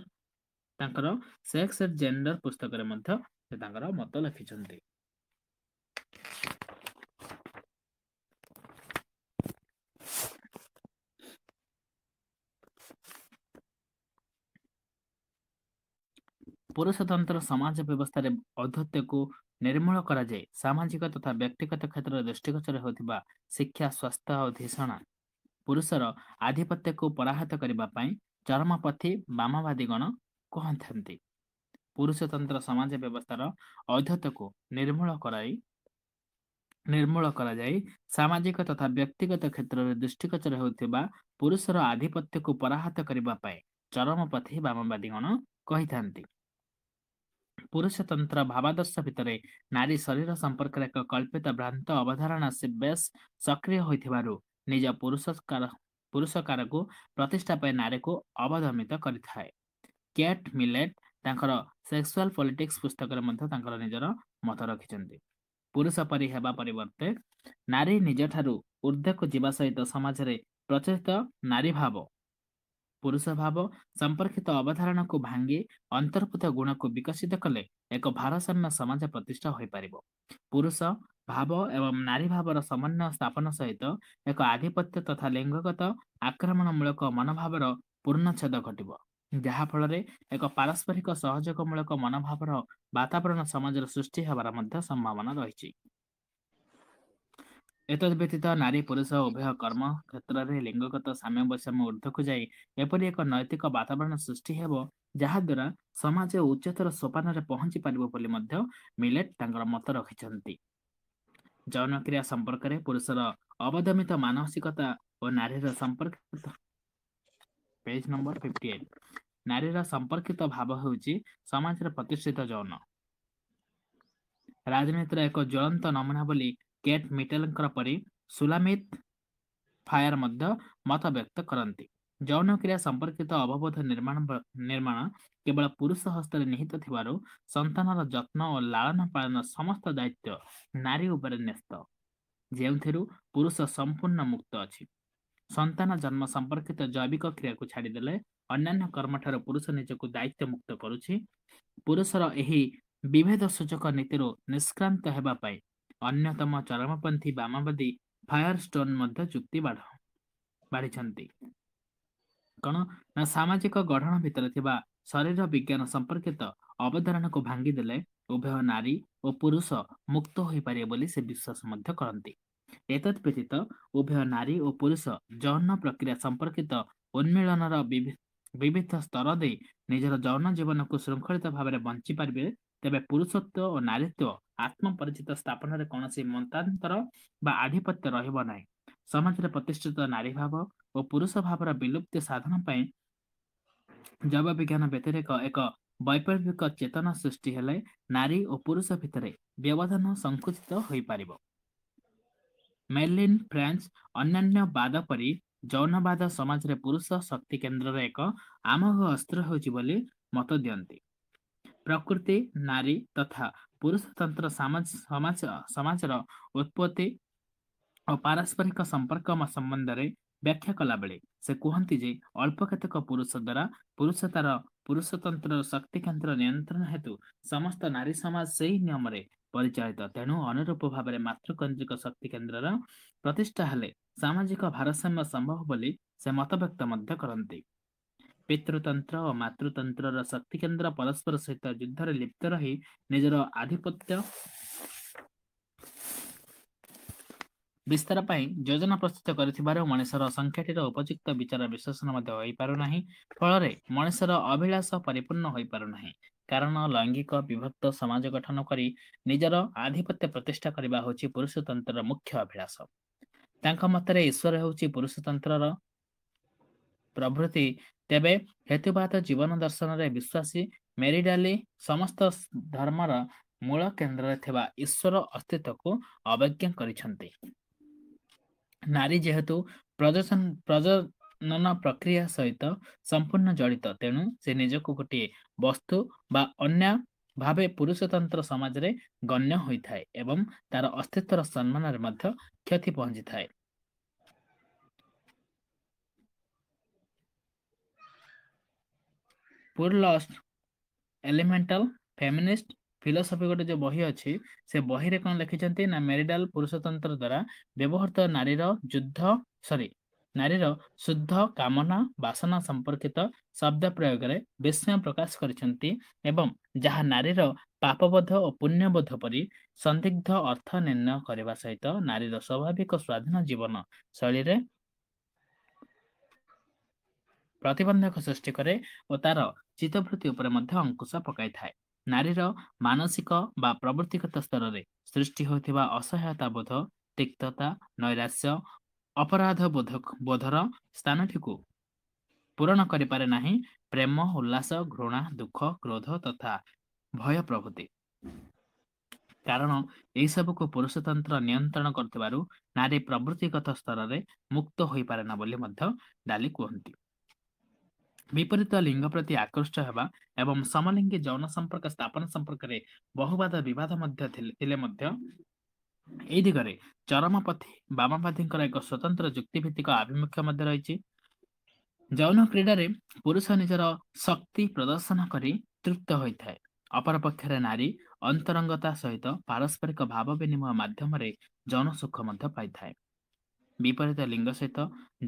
ତାଙ୍କର ସେକ୍ସ ଆଣ୍ଡ ଜେଣ୍ଡର ପୁସ୍ତକରେ ମଧ୍ୟ ସେ ତାଙ୍କର ମତ ଲେଖିଛନ୍ତି। ପୁରୁଷତନ୍ତ୍ର ସମାଜ ବ୍ୟବସ୍ଥାରେ ଔଦ୍ଧତ୍ୟକୁ ନିର୍ମୂଳ କରାଯାଇ ସାମାଜିକ ତଥା ବ୍ୟକ୍ତିଗତ କ୍ଷେତ୍ରରେ ଦୃଷ୍ଟିଗୋଚର ହେଉଥିବା ଶିକ୍ଷା, ସ୍ୱାସ୍ଥ୍ୟ ଓ ଧିଷଣା ପୁରୁଷର ଆଧିପତ୍ୟକୁ ପରାହତ କରିବା ପାଇଁ ଚରମପନ୍ଥୀ ବାମବାଦୀଗଣ କହିଥାନ୍ତି। ପୁରୁଷତନ୍ତ୍ର ସମାଜ ବ୍ୟବସ୍ଥାର ଔଦ୍ଧତ୍ୟକୁ ନିର୍ମୂଳ କରାଯାଇ ସାମାଜିକ ତଥା ବ୍ୟକ୍ତିଗତ କ୍ଷେତ୍ରରେ ଦୃଷ୍ଟିଗୋଚର ହେଉଥିବା ପୁରୁଷର ଆଧିପତ୍ୟକୁ ପରାହତ କରିବା ପାଇଁ ଚରମପନ୍ଥୀ ବାମବାଦୀଗଣ କହିଥାନ୍ତି। ପୁରୁଷତନ୍ତ୍ର ଭାବାଦର୍ଶ ଭିତରେ ନାରୀ ଶରୀର ସମ୍ପର୍କରେ ଏକ କଳ୍ପିତ ଭ୍ରାନ୍ତ ଅବଧାରଣା ବେଶ୍ ସକ୍ରିୟ ହୋଇଥିବାରୁ ନିଜ ପୁରୁଷକାରକୁ ପ୍ରତିଷ୍ଠା ପାଇଁ ନାରୀକୁ ଅବଦମିତ କରିଥାଏ। କେଟ୍ ମିଲେଟ୍ ତାଙ୍କର ସେକ୍ସୁଆଲ ପଲିଟିକ୍ସ ପୁସ୍ତକରେ ମଧ୍ୟ ତାଙ୍କର ନିଜର ମତ ରଖିଛନ୍ତି। ପୁରୁଷ ପରି ହେବା ପରିବର୍ତ୍ତେ ନାରୀ ନିଜଠାରୁ ଉର୍ଦ୍ଧ୍ୱକୁ ଯିବା ସହିତ ସମାଜରେ ପ୍ରଚଳିତ ନାରୀ ଭାବ, ପୁରୁଷ ଭାବ ସମ୍ପର୍କିତ ଅବଧାରଣାକୁ ଭାଙ୍ଗି ଅନ୍ତର୍ଭୂତ ଗୁଣକୁ ବିକଶିତ କଲେ ଏକ ଭାରସାମ୍ୟ ସମାଜ ପ୍ରତିଷ୍ଠା ହୋଇପାରିବ। ପୁରୁଷ ଭାବ ଏବଂ ନାରୀ ଭାବର ସମନ୍ୱୟ ସ୍ଥାପନ ସହିତ ଏକ ଆଧିପତ୍ୟ ତଥା ଲିଙ୍ଗଗତ ଆକ୍ରମଣମୂଳକ ମନୋଭାବର ପୂର୍ଣ୍ଣଚ୍ଛେଦ ଘଟିବ, ଯାହାଫଳରେ ଏକ ପାରସ୍ପରିକ ସହଯୋଗମୂଳକ ମନୋଭାବର ବାତାବରଣ ସମାଜର ସୃଷ୍ଟି ହେବାର ମଧ୍ୟ ସମ୍ଭାବନା ରହିଛି। ଏତଦ୍ ବ୍ୟତୀତ ନାରୀ ପୁରୁଷ ଉଭୟ କର୍ମ କ୍ଷେତ୍ରରେ ଲିଙ୍ଗଗତ ସାମ୍ୟ ବୈଷମ୍ୟ ଉର୍ଦ୍ଧ୍ୱକୁ ଯାଇ ଏପରି ଏକ ନୈତିକ ବାତାବରଣ ସୃଷ୍ଟି ହେବ, ଯାହାଦ୍ୱାରା ସମାଜ ଉଚ୍ଚତର ସୋପାନରେ ପହଞ୍ଚି ପାରିବ ବୋଲି ମଧ୍ୟ ମିଲେଟ୍ ତାଙ୍କର ମତ ରଖିଛନ୍ତି। ଯୌନକ୍ରିୟା ସମ୍ପର୍କରେ ପୁରୁଷର ଅବଦମିତ ମାନସିକତା ଓ ନାରୀର ସମ୍ପର୍କିତ, ପେଜ ନମ୍ବର 58, ନାରୀର ସମ୍ପର୍କିତ ଭାବ ହେଉଛି ସମାଜରେ ପ୍ରତିଷ୍ଠିତ ଯୌନ ରାଜନୀତିର ଏକ ଜ୍ୱଳନ୍ତ ନମୁନା ବୋଲି କେଟ୍ ମିଟେଲଙ୍କର ପରି ସୁଲାମିତ ଫାୟାର ମଧ୍ୟ ମତ ବ୍ୟକ୍ତ କରନ୍ତି। ଯୌନକ୍ରିୟା ସମ୍ପର୍କିତ ଅବବୋଧ ନିର୍ମାଣ କେବଳ ପୁରୁଷ ହସ୍ତରେ ନିହିତ ଥିବାରୁ ସନ୍ତାନର ଯତ୍ନ ଓ ଲାଳନ ପାଳନ ସମସ୍ତ ଦାୟିତ୍ୱ ନାରୀ ଉପରେ ନ୍ୟସ୍ତ, ଯେଉଁଥିରୁ ପୁରୁଷ ସମ୍ପୂର୍ଣ୍ଣ ମୁକ୍ତ ଅଛି। ସନ୍ତାନ ଜନ୍ମ ସମ୍ପର୍କିତ ଜୈବିକ କ୍ରିୟାକୁ ଛାଡ଼ିଦେଲେ ଅନ୍ୟାନ୍ୟ କର୍ମଠାରୁ ପୁରୁଷ ନିଜକୁ ଦାୟିତ୍ୱ ମୁକ୍ତ କରୁଛି। ପୁରୁଷର ଏହି ବିଭେଦ ସୂଚକ ନୀତିରୁ ନିଷ୍କ୍ରାନ୍ତ ହେବା ପାଇଁ ଅନ୍ୟତମ ଚରମପନ୍ଥୀ ବାମବାଦୀ ଫାୟାର ଷ୍ଟୋନ ମଧ୍ୟ ଯୁକ୍ତି ବାଢ଼ିଛନ୍ତି। କଣ ନା, ସାମାଜିକ ଗଢଣ ଭିତରେ ଥିବା ଶରୀର ବିଜ୍ଞାନ ସମ୍ପର୍କିତ ଅବଧାରଣାକୁ ଭାଙ୍ଗିଦେଲେ ଉଭୟ ନାରୀ ଓ ପୁରୁଷ ମୁକ୍ତ ହୋଇପାରିବେ ବୋଲି ସେ ବିଶ୍ୱାସ ମଧ୍ୟ କରନ୍ତି। ଏତଦ୍ ବ୍ୟତୀତ ଉଭୟ ନାରୀ ଓ ପୁରୁଷ ଯୌନ ପ୍ରକ୍ରିୟା ସମ୍ପର୍କିତ ଉନ୍ମୀଳନର ବିବିଧ ସ୍ତର ଦେଇ ନିଜର ଯୌନ ଜୀବନକୁ ଶୃଙ୍ଖଳିତ ଭାବରେ ବଞ୍ଚି ପାରିବେ, ତେବେ ପୁରୁଷତ୍ୱ ଓ ନାରୀତ୍ୱ ଆତ୍ମପରିଚିତ ସ୍ଥାପନରେ କୌଣସି ମତାନ୍ତର ବା ଆଧିପତ୍ୟ ରହିବ ନାହିଁ। ସମାଜରେ ପ୍ରତିଷ୍ଠିତ ନାରୀ ଭାବ ଓ ପୁରୁଷ ଭାବର ବିଲୁପ୍ତି ସାଧନ ପାଇଁ ଜୈବ ବିଜ୍ଞାନ ବ୍ୟତିରେକ ଏକ ବୈପ୍ଳବିକ ଚେତନା ସୃଷ୍ଟି ହେଲେ ନାରୀ ଓ ପୁରୁଷ ଭିତରେ ବ୍ୟବଧାନ ସଂକୁଚିତ ହୋଇପାରିବ। ମେର୍ଲିନ ଫ୍ରେଞ୍ଚ ଅନ୍ୟାନ୍ୟ ବାଦ ପରି ଯୌନବାଦ ସମାଜରେ ପୁରୁଷ ଶକ୍ତି କେନ୍ଦ୍ରର ଏକ ଆମୋଘ ଅସ୍ତ୍ର ହେଉଛି ବୋଲି ମତ ଦିଅନ୍ତି। ପ୍ରକୃତି, ନାରୀ ତଥା ପୁରୁଷତନ୍ତ୍ର ସମାଜର ଉତ୍ପତ୍ତି ଓ ପାରସ୍ପରିକ ସମ୍ପର୍କ ସମ୍ବନ୍ଧରେ ବ୍ୟାଖ୍ୟା କଲାବେଳେ ସେ କୁହନ୍ତି ଯେ ଅଳ୍ପ କେତେକ ପୁରୁଷ ଦ୍ୱାରା ପୁରୁଷତାର ପୁରୁଷତନ୍ତ୍ରର ଶକ୍ତି କେନ୍ଦ୍ର ନିୟନ୍ତ୍ରଣ ହେତୁ ସମସ୍ତ ନାରୀ ସମାଜ ସେହି ନିୟମରେ ପରିଚାଳିତ। ତେଣୁ ଅନୁରୂପ ଭାବରେ ମାତୃକେନ୍ଦ୍ରିକ ଶକ୍ତି କେନ୍ଦ୍ରର ପ୍ରତିଷ୍ଠା ହେଲେ ସାମାଜିକ ଭାରସାମ୍ୟ ସମ୍ଭବ ବୋଲି ସେ ମତବ୍ୟକ୍ତ ମଧ୍ୟ କରନ୍ତି। ପିତୃତନ୍ତ୍ର ଓ ମାତୃତନ୍ତ୍ରର ଶକ୍ତି କେନ୍ଦ୍ର ପରସ୍ପର ସହିତ ଯୁଦ୍ଧରେ ଲିପ୍ତ ରହି ନିଜର ଆଧିପତ୍ୟ ବିସ୍ତାର ପାଇଁ ଯୋଜନା ପ୍ରସ୍ତୁତ କରିଥିବାରୁ ମଣିଷର ସଂଖ୍ୟାଟିର ଉପଯୁକ୍ତ ବିଚାର ବିଶ୍ଳେଷଣ ମଧ୍ୟ ହୋଇପାରୁନାହିଁ। ଫଳରେ ମଣିଷର ଅଭିଳାଷ ପରିପୂର୍ଣ୍ଣ ହୋଇପାରୁନାହିଁ। କାରଣ ଲୈଙ୍ଗିକ ବିଭକ୍ତ ସମାଜ ଗଠନ କରି ନିଜର ଆଧିପତ୍ୟ ପ୍ରତିଷ୍ଠା କରିବା ହେଉଛି ପୁରୁଷତନ୍ତ୍ରର ମୁଖ୍ୟ ଅଭିଳାଷ। ତାଙ୍କ ମତରେ ଈଶ୍ୱର ହେଉଛି ପୁରୁଷତନ୍ତ୍ରର ପ୍ରଭୃତି। ତେବେ ହେତୁବାଦ ଜୀବନ ଦର୍ଶନରେ ବିଶ୍ୱାସୀ ମେରିଡାଲି ସମସ୍ତ ଧର୍ମର ମୂଳ କେନ୍ଦ୍ରରେ ଥିବା ଈଶ୍ୱର ଅସ୍ତିତ୍ୱକୁ ଅବଜ୍ଞା କରିଛନ୍ତି। ନାରୀ ଯେହେତୁ ପ୍ରଜନନ ପ୍ରକ୍ରିୟା ସହିତ ସମ୍ପୂର୍ଣ୍ଣ ଜଡ଼ିତ, ତେଣୁ ସେ ନିଜକୁ ଗୋଟିଏ ବସ୍ତୁ ବା ଅନ୍ୟ ଭାବେ ପୁରୁଷତନ୍ତ୍ର ସମାଜରେ ଗଣ୍ୟ ହୋଇଥାଏ ଏବଂ ତାର ଅସ୍ତିତ୍ୱର ସମ୍ମାନରେ ମଧ୍ୟ କ୍ଷତି ପହଞ୍ଚିଥାଏ। ପୁରଲଷ୍ଟ ଏଲିମେଣ୍ଟାଲ ଫେମିନିଷ୍ଟ ଫିଲୋସଫି ଗୋଟେ ଯୋଉ ବହି ଅଛି, ସେ ବହିରେ କଣ ଲେଖିଛନ୍ତି ନା ମେରିଡାଲ ପୁରୁଷତନ୍ତ୍ର ଦ୍ଵାରା ବ୍ୟବହୃତ ନାରୀର ଯୁଦ୍ଧ ସରି ନାରୀର ଶୁଦ୍ଧ କାମନା ବାସନା ସମ୍ପର୍କିତ ଶବ୍ଦ ପ୍ରୟୋଗରେ ବିସ୍ମୟ ପ୍ରକାଶ କରିଛନ୍ତି ଏବଂ ଯାହା ନାରୀର ପାପବୋଧ ଓ ପୁଣ୍ୟବୋଧ ପରି ସନ୍ଦିଗ୍ଧ ଅର୍ଥ ନିର୍ଣ୍ଣୟ କରିବା ସହିତ ନାରୀର ସ୍ୱାଭାବିକ ସ୍ୱାଧୀନ ଜୀବନ ଶୈଳୀରେ ପ୍ରତିବନ୍ଧକ ସୃଷ୍ଟି କରେ ଓ ତାର ଚିତ୍ତବୃତ୍ତି ଉପରେ ମଧ୍ୟ ଅଙ୍କୁଶ ପକାଇଥାଏ। ନାରୀର ମାନସିକ ବା ପ୍ରବୃତ୍ତିଗତ ସ୍ତରରେ ସୃଷ୍ଟି ହେଉଥିବା ଅସହାୟତା ବୋଧ, ତିକ୍ତତା, ନୈରାଶ୍ୟ, ଅପରାଧ ବୋଧର ସ୍ଥାନଟିକୁ ପୂରଣ କରିପାରେ ନାହିଁ ପ୍ରେମ, ଉଲ୍ଲାସ, ଘୃଣା, ଦୁଃଖ, କ୍ରୋଧ ତଥା ଭୟ ପ୍ରଭୃତି। କାରଣ ଏହିସବୁକୁ ପୁରୁଷତନ୍ତ୍ର ନିୟନ୍ତ୍ରଣ କରୁଥିବାରୁ ନାରୀ ପ୍ରବୃତ୍ତିଗତ ସ୍ତରରେ ମୁକ୍ତ ହୋଇପାରେନା ବୋଲି ମଧ୍ୟ ଡାଲି କୁହନ୍ତି। ବିପରୀତ ଲିଙ୍ଗ ପ୍ରତି ଆକୃଷ୍ଟ ହେବା ଏବଂ ସମଲିଙ୍ଗୀ ଯୌନ ସମ୍ପର୍କ ସ୍ଥାପନ ସମ୍ପର୍କରେ ବହୁବାଦ ବିବାଦ ମଧ୍ୟ ଥିଲେ ମଧ୍ୟ ଏହି ଦିଗରେ ଚରମପନ୍ଥୀ ବାମବାଦୀଙ୍କର ଏକ ସ୍ୱତନ୍ତ୍ର ଯୁକ୍ତିଭିତ୍ତିକ ଆଭିମୁଖ୍ୟ ମଧ୍ୟ ରହିଛି। ଯୌନ କ୍ରୀଡ଼ାରେ ପୁରୁଷ ନିଜର ଶକ୍ତି ପ୍ରଦର୍ଶନ କରି ତୃପ୍ତ ହୋଇଥାଏ। ଅପରପକ୍ଷରେ ନାରୀ ଅନ୍ତରଙ୍ଗତା ସହିତ ପାରସ୍ପରିକ ଭାବ ବିନିମୟ ମାଧ୍ୟମରେ ଯୌନ ସୁଖ ମଧ୍ୟ ପାଇଥାଏ। ବିପରୀତ ଲିଙ୍ଗ ସହିତ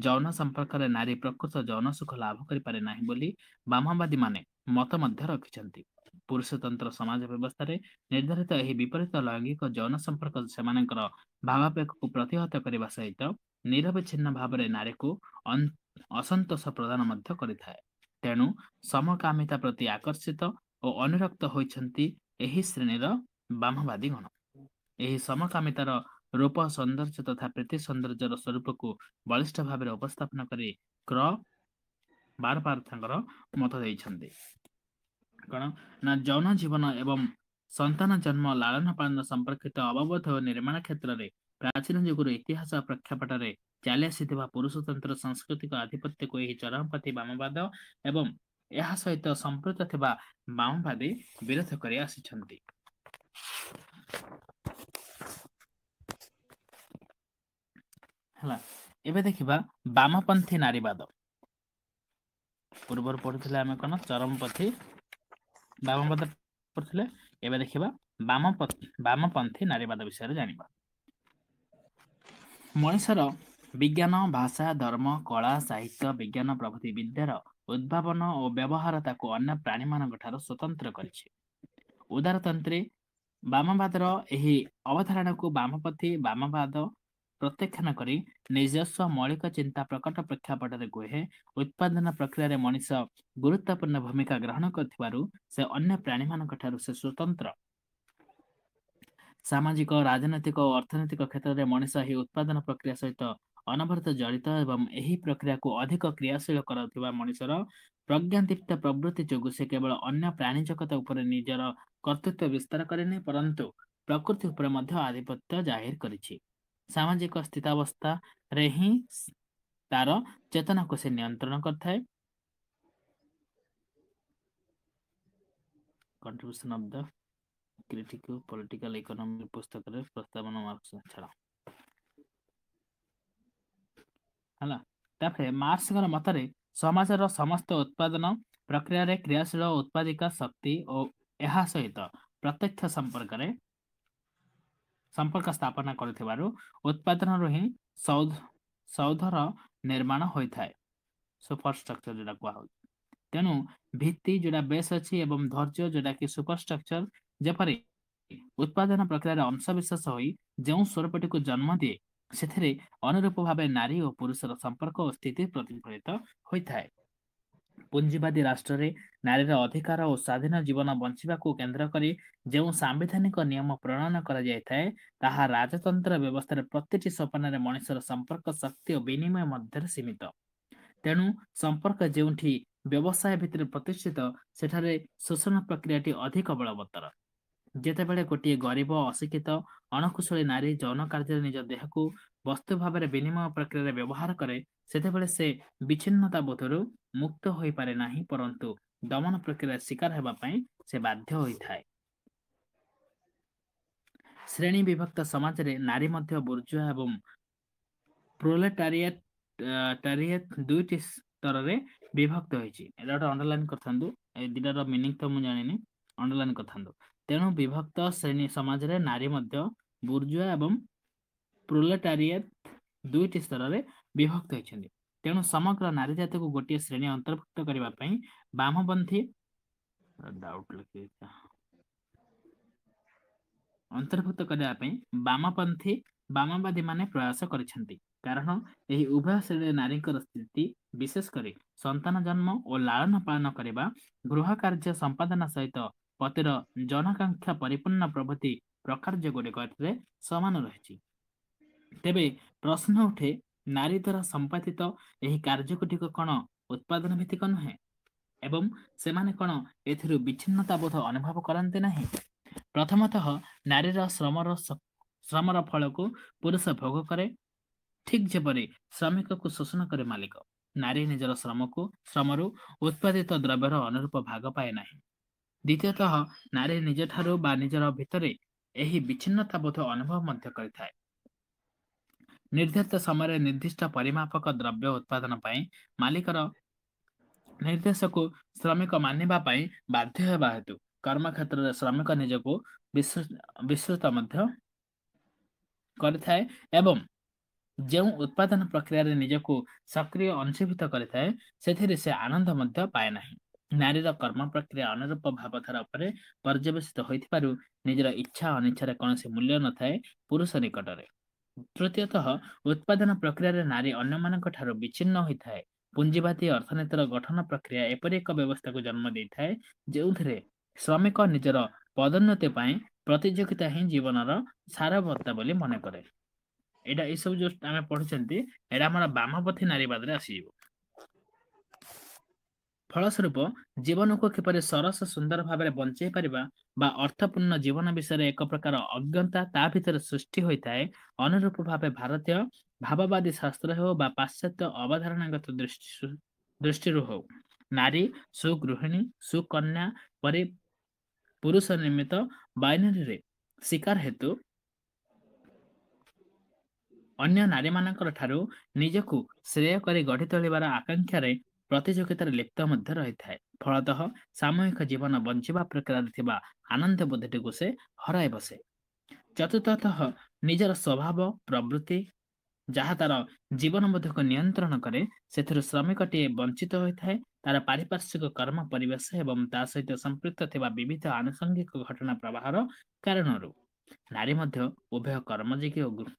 ଯୌନ ସମ୍ପର୍କରେ ନାରୀ ପ୍ରକୃତ ଯୌନ ସୁଖ ଲାଭ କରିପାରେ ନାହିଁ ବୋଲି ବାମବାଦୀ ମାନେ ମତ ମଧ୍ୟ ରଖିଛନ୍ତି। ପୁରୁଷତନ୍ତ୍ର ସମାଜ ବ୍ୟବସ୍ଥାରେ ନିର୍ଦ୍ଧାରିତ ଏହି ବିପରୀତ ଲୈଙ୍ଗିକ ଯୌନ ସମ୍ପର୍କ ସେମାନଙ୍କର ଭାବାବେଗକୁ ପ୍ରତିହତ କରିବା ସହିତ ନିରବଚ୍ଛିନ୍ନ ଭାବରେ ନାରୀକୁ ଅସନ୍ତୋଷ ପ୍ରଦାନ ମଧ୍ୟ କରିଥାଏ। ତେଣୁ ସମକାମିତା ପ୍ରତି ଆକର୍ଷିତ ଓ ଅନୁରକ୍ତ ହୋଇଛନ୍ତି ଏହି ଶ୍ରେଣୀର ବାମବାଦୀ ଗଣ। ଏହି ସମକାମିତାର ରୂପ ସୌନ୍ଦର୍ଯ୍ୟ ତଥା ପ୍ରୀତି ସୌନ୍ଦର୍ଯ୍ୟର ସ୍ୱରୂପକୁ ବଳିଷ୍ଠ ଭାବରେ ଉପସ୍ଥାପନ କରି କ୍ର ବାର ବାର ତାଙ୍କର ମତ ଦେଇଛନ୍ତି। କଣ ନା ଯୌନ ଜୀବନ ଏବଂ ସନ୍ତାନ ଜନ୍ମ ଲାଳନ ପାଳନ ସମ୍ପର୍କିତ ଅବବୋଧ ଓ ନିର୍ମାଣ କ୍ଷେତ୍ରରେ ପ୍ରାଚୀନ ଯୁଗରୁ ଇତିହାସ ପ୍ରେକ୍ଷାପଟରେ ଚାଲି ଆସିଥିବା ପୁରୁଷତନ୍ତ୍ର ସାଂସ୍କୃତିକ ଆଧିପତ୍ୟକୁ ଏହି ଚରମପନ୍ଥୀ ବାମବାଦ ଏବଂ ଏହା ସହିତ ସମ୍ପୃକ୍ତ ଥିବା ବାମବାଦୀ ବିରୋଧ କରି ଆସିଛନ୍ତି। ହେଲା, ଏବେ ଦେଖିବା ବାମପନ୍ଥୀ ନାରୀବାଦ। ପୂର୍ବରୁ ପଢୁଥିଲେ ଆମେ କଣ ଚରମପନ୍ଥୀ ବାମବାଦ ପଢୁଥିଲେ, ଏବେ ଦେଖିବା ବାମପନ୍ଥୀ ନାରୀବାଦ ବିଷୟରେ ଜାଣିବା। ମଣିଷର ବିଜ୍ଞାନ, ଭାଷା, ଧର୍ମ, କଳା, ସାହିତ୍ୟ, ବିଜ୍ଞାନ ପ୍ରଭୃତି ବିଦ୍ୟାର ଉଦ୍ଭାବନ ଓ ବ୍ୟବହାର ତାକୁ ଅନ୍ୟ ପ୍ରାଣୀମାନଙ୍କ ଠାରୁ ସ୍ୱତନ୍ତ୍ର କରିଛି। ଉଦାରତନ୍ତ୍ରୀ ବାମବାଦର ଏହି ଅବଧାରଣାକୁ ବାମପନ୍ଥୀ ବାମବାଦ ପ୍ରତ୍ୟାଖ୍ୟାନ କରି ନିଜସ୍ୱ ମୌଳିକ ଚିନ୍ତା ପ୍ରକଟ ପ୍ରେକ୍ଷାପଟରେ କୁହେ, ଉତ୍ପାଦନ ପ୍ରକ୍ରିୟାରେ ମଣିଷ ଗୁରୁତ୍ୱପୂର୍ଣ୍ଣ ଭୂମିକା ଗ୍ରହଣ କରିଥିବାରୁ ସେ ଅନ୍ୟ ପ୍ରାଣୀମାନଙ୍କ ଠାରୁ ସେ ସ୍ୱତନ୍ତ୍ର। ସାମାଜିକ, ରାଜନୈତିକ ଓ ଅର୍ଥନୈତିକ କ୍ଷେତ୍ରରେ ମଣିଷ ଏହି ଉତ୍ପାଦନ ପ୍ରକ୍ରିୟା ସହିତ ଅନବରତ ଜଡ଼ିତ ଏବଂ ଏହି ପ୍ରକ୍ରିୟାକୁ ଅଧିକ କ୍ରିୟାଶୀଳ କରାଉଥିବା ମଣିଷର ପ୍ରଜ୍ଞାଦୀପ୍ତ ପ୍ରବୃତ୍ତି ଯୋଗୁଁ ସେ କେବଳ ଅନ୍ୟ ପ୍ରାଣୀ ଜଗତ ଉପରେ ନିଜର କର୍ତ୍ତୃତ୍ୱ ବିସ୍ତାର କରେନି, ପରନ୍ତୁ ପ୍ରକୃତି ଉପରେ ମଧ୍ୟ ଆଧିପତ୍ୟ ଜାହିର କରିଛି। ସାମାଜିକ ସ୍ଥିତାବସ୍ଥାରେ ହିଁ ତାର ଚେତନାକୁ ସେ ନିୟନ୍ତ୍ରଣ କରିଥାଏ। Contribution of the critical political economy ପୁସ୍ତକରେ ପ୍ରସ୍ତାବନା ମାର୍କ୍ସ, ଛାଡ଼ ହେଲା। ତାପରେ ମାର୍କ୍ସଙ୍କର ମତରେ ସମାଜର ସମସ୍ତ ଉତ୍ପାଦନ ପ୍ରକ୍ରିୟାରେ କ୍ରିୟାଶୀଳ ଉତ୍ପାଦିକା ଶକ୍ତି ଓ ଏହା ସହିତ ପ୍ରତ୍ୟକ୍ଷ ସମ୍ପର୍କରେ ସମ୍ପର୍କ ସ୍ଥାପନା କରୁଥିବାରୁ ଉତ୍ପାଦନରୁ ହିଁ ସୌଧର ନିର୍ମାଣ ହୋଇଥାଏ, ସୁପର ଷ୍ଟ୍ରକ୍ଚର ଯୋଉଟା କୁହାହଉଛି। ତେଣୁ ଭିତ୍ତି ଯୋଉଟା ବେସ୍ ଅଛି ଏବଂ ଧୈର୍ଯ୍ୟ ଯୋଉଟା କି ସୁପର ଷ୍ଟ୍ରକ୍ଚର, ଯେପରି ଉତ୍ପାଦନ ପ୍ରକ୍ରିୟାରେ ଅଂଶବିଶେଷ ହୋଇ ଯେଉଁ ସ୍ୱରୂପଟିକୁ ଜନ୍ମ ଦିଏ, ସେଥିରେ ଅନୁରୂପ ଭାବେ ନାରୀ ଓ ପୁରୁଷର ସମ୍ପର୍କ ଓ ସ୍ଥିତି ପ୍ରତିଫଳିତ ହୋଇଥାଏ। ପୁଞ୍ଜିବାଦୀ ରାଷ୍ଟ୍ରରେ ନାରୀର ଅଧିକାର ଓ ସ୍ୱାଧୀନ ଜୀବନ ବଞ୍ଚିବାକୁ କେନ୍ଦ୍ର କରି ଯେଉଁ ସାମ୍ବିଧାନିକ ନିୟମ ପ୍ରଣୟନ କରାଯାଇଥାଏ, ତାହା ରାଜତନ୍ତ୍ର ବ୍ୟବସ୍ଥାରେ ପ୍ରତିଟି ସୋପାନରେ ମଣିଷର ସମ୍ପର୍କ ଶକ୍ତି ଓ ବିନିମୟ ମଧ୍ୟରେ ସୀମିତ। ତେଣୁ ସମ୍ପର୍କ ଯେଉଁଠି ବ୍ୟବସାୟ ଭିତରେ ପ୍ରତିଷ୍ଠିତ, ସେଠାରେ ଶୋଷଣ ପ୍ରକ୍ରିୟାଟି ଅଧିକ ବଳବତ୍ତର। ଯେତେବେଳେ ଗୋଟିଏ ଗରିବ, ଅଶିକ୍ଷିତ, ଅଣକୁଶଳୀ ନାରୀ ଯୌନ କାର୍ଯ୍ୟରେ ନିଜ ଦେହକୁ ବସ୍ତୁ ଭାବରେ ବିନିମୟ ପ୍ରକ୍ରିୟାରେ ବ୍ୟବହାର କରେ, ସେତେବେଳେ ସେ ବିଚ୍ଛିନ୍ନତା ବୋଧରୁ ମୁକ୍ତ ହୋଇପାରେ ନାହିଁ, ପରନ୍ତୁ ଦମନ ପ୍ରକ୍ରିୟାର ଶିକାର ହେବା ପାଇଁ ସେ ବାଧ୍ୟ ହୋଇଥାଏ। ଶ୍ରେଣୀ ବିଭକ୍ତ ସମାଜରେ ନାରୀ ମଧ୍ୟ ବୁର୍ଜୁଆ ଏବଂ ପ୍ରୋଲେଟାରିଏଟ ଟାରିଏଟ ଦୁଇଟି ସ୍ତରରେ ବିଭକ୍ତ ହୋଇଛି। ଏଇଟା ଗୋଟେ ଅଣ୍ଡରଲାଇନ କରିଥାନ୍ତୁ, ଏଇ ଦିଟାର ମିନିଂ ତ ମୁଁ ଜାଣିନି, ଅଣ୍ଡରଲାଇନ କରିଥାନ୍ତୁ। ତେଣୁ ବିଭକ୍ତ ଶ୍ରେଣୀ ସମାଜରେ ନାରୀ ମଧ୍ୟ ବୁର୍ଜୁଆ ଏବଂ ପ୍ରୋଲେଟାରିଏଟ ଦୁଇଟି ସ୍ତରରେ ବିଭକ୍ତ ହୋଇଛନ୍ତି। ତେଣୁ ସମଗ୍ର ନାରୀ ଜାତିକୁ ଗୋଟିଏ ଶ୍ରେଣୀ ଅନ୍ତର୍ଭୁକ୍ତ କରିବା ପାଇଁ ବାମପନ୍ଥୀ ଡାଉଟ ଲେଖି ଅନ୍ତର୍ଭୁକ୍ତ କରିବା ପାଇଁ ବାମପନ୍ଥୀ ବାମବାଦୀ ମାନେ ପ୍ରୟାସ କରିଛନ୍ତି। କାରଣ ଏହି ଉଭୟ ଶ୍ରେଣୀରେ ନାରୀଙ୍କର ସ୍ଥିତି, ବିଶେଷ କରି ସନ୍ତାନ ଜନ୍ମ ଓ ଲାଳନ ପାଳନ କରିବା, ଗୃହ କାର୍ଯ୍ୟ ସମ୍ପାଦନା ସହିତ ପତିର ଜନାକାଂକ୍ଷା ପରିପୂର୍ଣ୍ଣ ପ୍ରଭୃତି ପ୍ରକାର୍ଯ୍ୟ ଗୁଡ଼ିକ ଏଥିରେ ସମାନ ରହିଛି। ତେବେ ପ୍ରଶ୍ନ ଉଠେ, ନାରୀ ଦ୍ୱାରା ସମ୍ପାଦିତ ଏହି କାର୍ଯ୍ୟଗୁଡ଼ିକ କଣ ଉତ୍ପାଦନ ଭିତ୍ତିକ ନୁହେଁ ଏବଂ ସେମାନେ କଣ ଏଥିରୁ ବିଚ୍ଛିନ୍ନତା ବୋଧ ଅନୁଭବ କରନ୍ତି ନାହିଁ? ପ୍ରଥମତଃ ନାରୀର ଶ୍ରମର ଫଳକୁ ପୁରୁଷ ଭୋଗ କରେ, ଠିକ ଯେପରି ଶ୍ରମିକକୁ ଶୋଷଣ କରେ ମାଲିକ। ନାରୀ ନିଜର ଶ୍ରମରୁ ଉତ୍ପାଦିତ ଦ୍ରବ୍ୟର ଅନୁରୂପ ଭାଗ ପାଏ ନାହିଁ। ଦ୍ୱିତୀୟତଃ ନାରୀ ନିଜଠାରୁ ବା ନିଜର ଭିତରେ ଏହି ବିଚ୍ଛିନ୍ନତା ବୋଧ ଅନୁଭବ ମଧ୍ୟ କରିଥାଏ। ନିର୍ଦ୍ଧାରିତ ସମୟରେ ନିର୍ଦ୍ଦିଷ୍ଟ ପରିମାପକ ଦ୍ରବ୍ୟ ଉତ୍ପାଦନ ପାଇଁ ମାଲିକର ନିର୍ଦ୍ଦେଶକୁ ଶ୍ରମିକ ମାନିବା ପାଇଁ ବାଧ୍ୟ ହେବା ହେତୁ କର୍ମକ୍ଷେତ୍ରରେ ଶ୍ରମିକ ନିଜକୁ ବିସ୍ତୃତ ମଧ୍ୟ କରିଥାଏ ଏବଂ ଯେଉଁ ଉତ୍ପାଦନ ପ୍ରକ୍ରିୟାରେ ନିଜକୁ ସକ୍ରିୟ ଅଂଶୀଭୂତ କରିଥାଏ, ସେଥିରେ ସେ ଆନନ୍ଦ ମଧ୍ୟ ପାଏ ନାହିଁ। ନାରୀର କର୍ମ ପ୍ରକ୍ରିୟା ଅନୁରୂପ ଭାବଧାରା ଉପରେ ପର୍ଯ୍ୟବେସିତ ହୋଇଥିବାରୁ ନିଜର ଇଚ୍ଛା ଅନିଚ୍ଛାରେ କୌଣସି ମୂଲ୍ୟ ନଥାଏ ପୁରୁଷ ନିକଟରେ। ତୃତୀୟତଃ ଉତ୍ପାଦନ ପ୍ରକ୍ରିୟାରେ ନାରୀ ଅନ୍ୟମାନଙ୍କ ଠାରୁ ବିଚ୍ଛିନ୍ନ ହୋଇଥାଏ। ପୁଞ୍ଜିବାଦୀ ଅର୍ଥନୀତିର ଗଠନ ପ୍ରକ୍ରିୟା ଏପରି ଏକ ବ୍ୟବସ୍ଥାକୁ ଜନ୍ମ ଦେଇଥାଏ, ଯେଉଁଥିରେ ଶ୍ରମିକ ନିଜର ପଦୋନ୍ନତି ପାଇଁ ପ୍ରତିଯୋଗିତା ହିଁ ଜୀବନର ସାରବତ୍ତା ବୋଲି ମନେ କରେ। ଏଇଟା ଏସବୁ ଯୋଉ ଆମେ ପଢୁଛନ୍ତି, ଏଇଟା ଆମର ବାମପନ୍ଥୀ ନାରୀବାଦରେ ଆସିଯିବ। ଫଳସ୍ୱରୂପ ଜୀବନକୁ କିପରି ସରସ ସୁନ୍ଦର ଭାବରେ ବଞ୍ଚେଇ ପାରିବା ବା ଅର୍ଥପୂର୍ଣ୍ଣ ଜୀବନ ବିଷୟରେ ଏକ ପ୍ରକାର ଅଜ୍ଞତା ତା ଭିତରେ ସୃଷ୍ଟି ହୋଇଥାଏ। ଅନୁରୂପ ଭାବେ ଭାରତୀୟ ଭାବବାଦୀ ଶାସ୍ତ୍ର ହେଉ ବା ପାଶ୍ଚାତ୍ୟ ଅବଧାରଣାଗତ ଦୃଷ୍ଟିରୁ ହେଉ, ନାରୀ ସୁଗୃହିଣୀ, ସୁକନ୍ୟା ପରି ପୁରୁଷ ନିର୍ମିତ ବାଇନାରୀରେ ଶିକାର ହେତୁ ଅନ୍ୟ ନାରୀମାନଙ୍କର ଠାରୁ ନିଜକୁ ଶ୍ରେୟ କରି ଗଢ଼ି ତୋଳିବାର ଆକାଂକ୍ଷାରେ ପ୍ରତିଯୋଗିତାରେ ଲିପ୍ତ ମଧ୍ୟ ରହିଥାଏ। ଫଳତଃ ସାମୂହିକ ଜୀବନ ବଞ୍ଚିବା ପ୍ରକ୍ରିୟାରେ ଥିବା ଆନନ୍ଦ ବୋଧଟିକୁ ସେ ହରାଇ ବସେ। ଚତୁର୍ଥତଃ ନିଜର ସ୍ୱଭାବ ପ୍ରବୃତ୍ତି ଯାହା ତାର ଜୀବନ ବୋଧକୁ ନିୟନ୍ତ୍ରଣ କରେ, ସେଥିରୁ ଶ୍ରମିକଟିଏ ବଞ୍ଚିତ ହୋଇଥାଏ ତାର ପାରିପାର୍ଶ୍ୱିକ କର୍ମ ପରିବେଶ ଏବଂ ତା ସହିତ ସମ୍ପୃକ୍ତ ଥିବା ବିବିଧ ଆନୁଷଙ୍ଗିକ ଘଟଣା ପ୍ରବାହର କାରଣରୁ। ନାରୀ ମଧ୍ୟ ଉଭୟ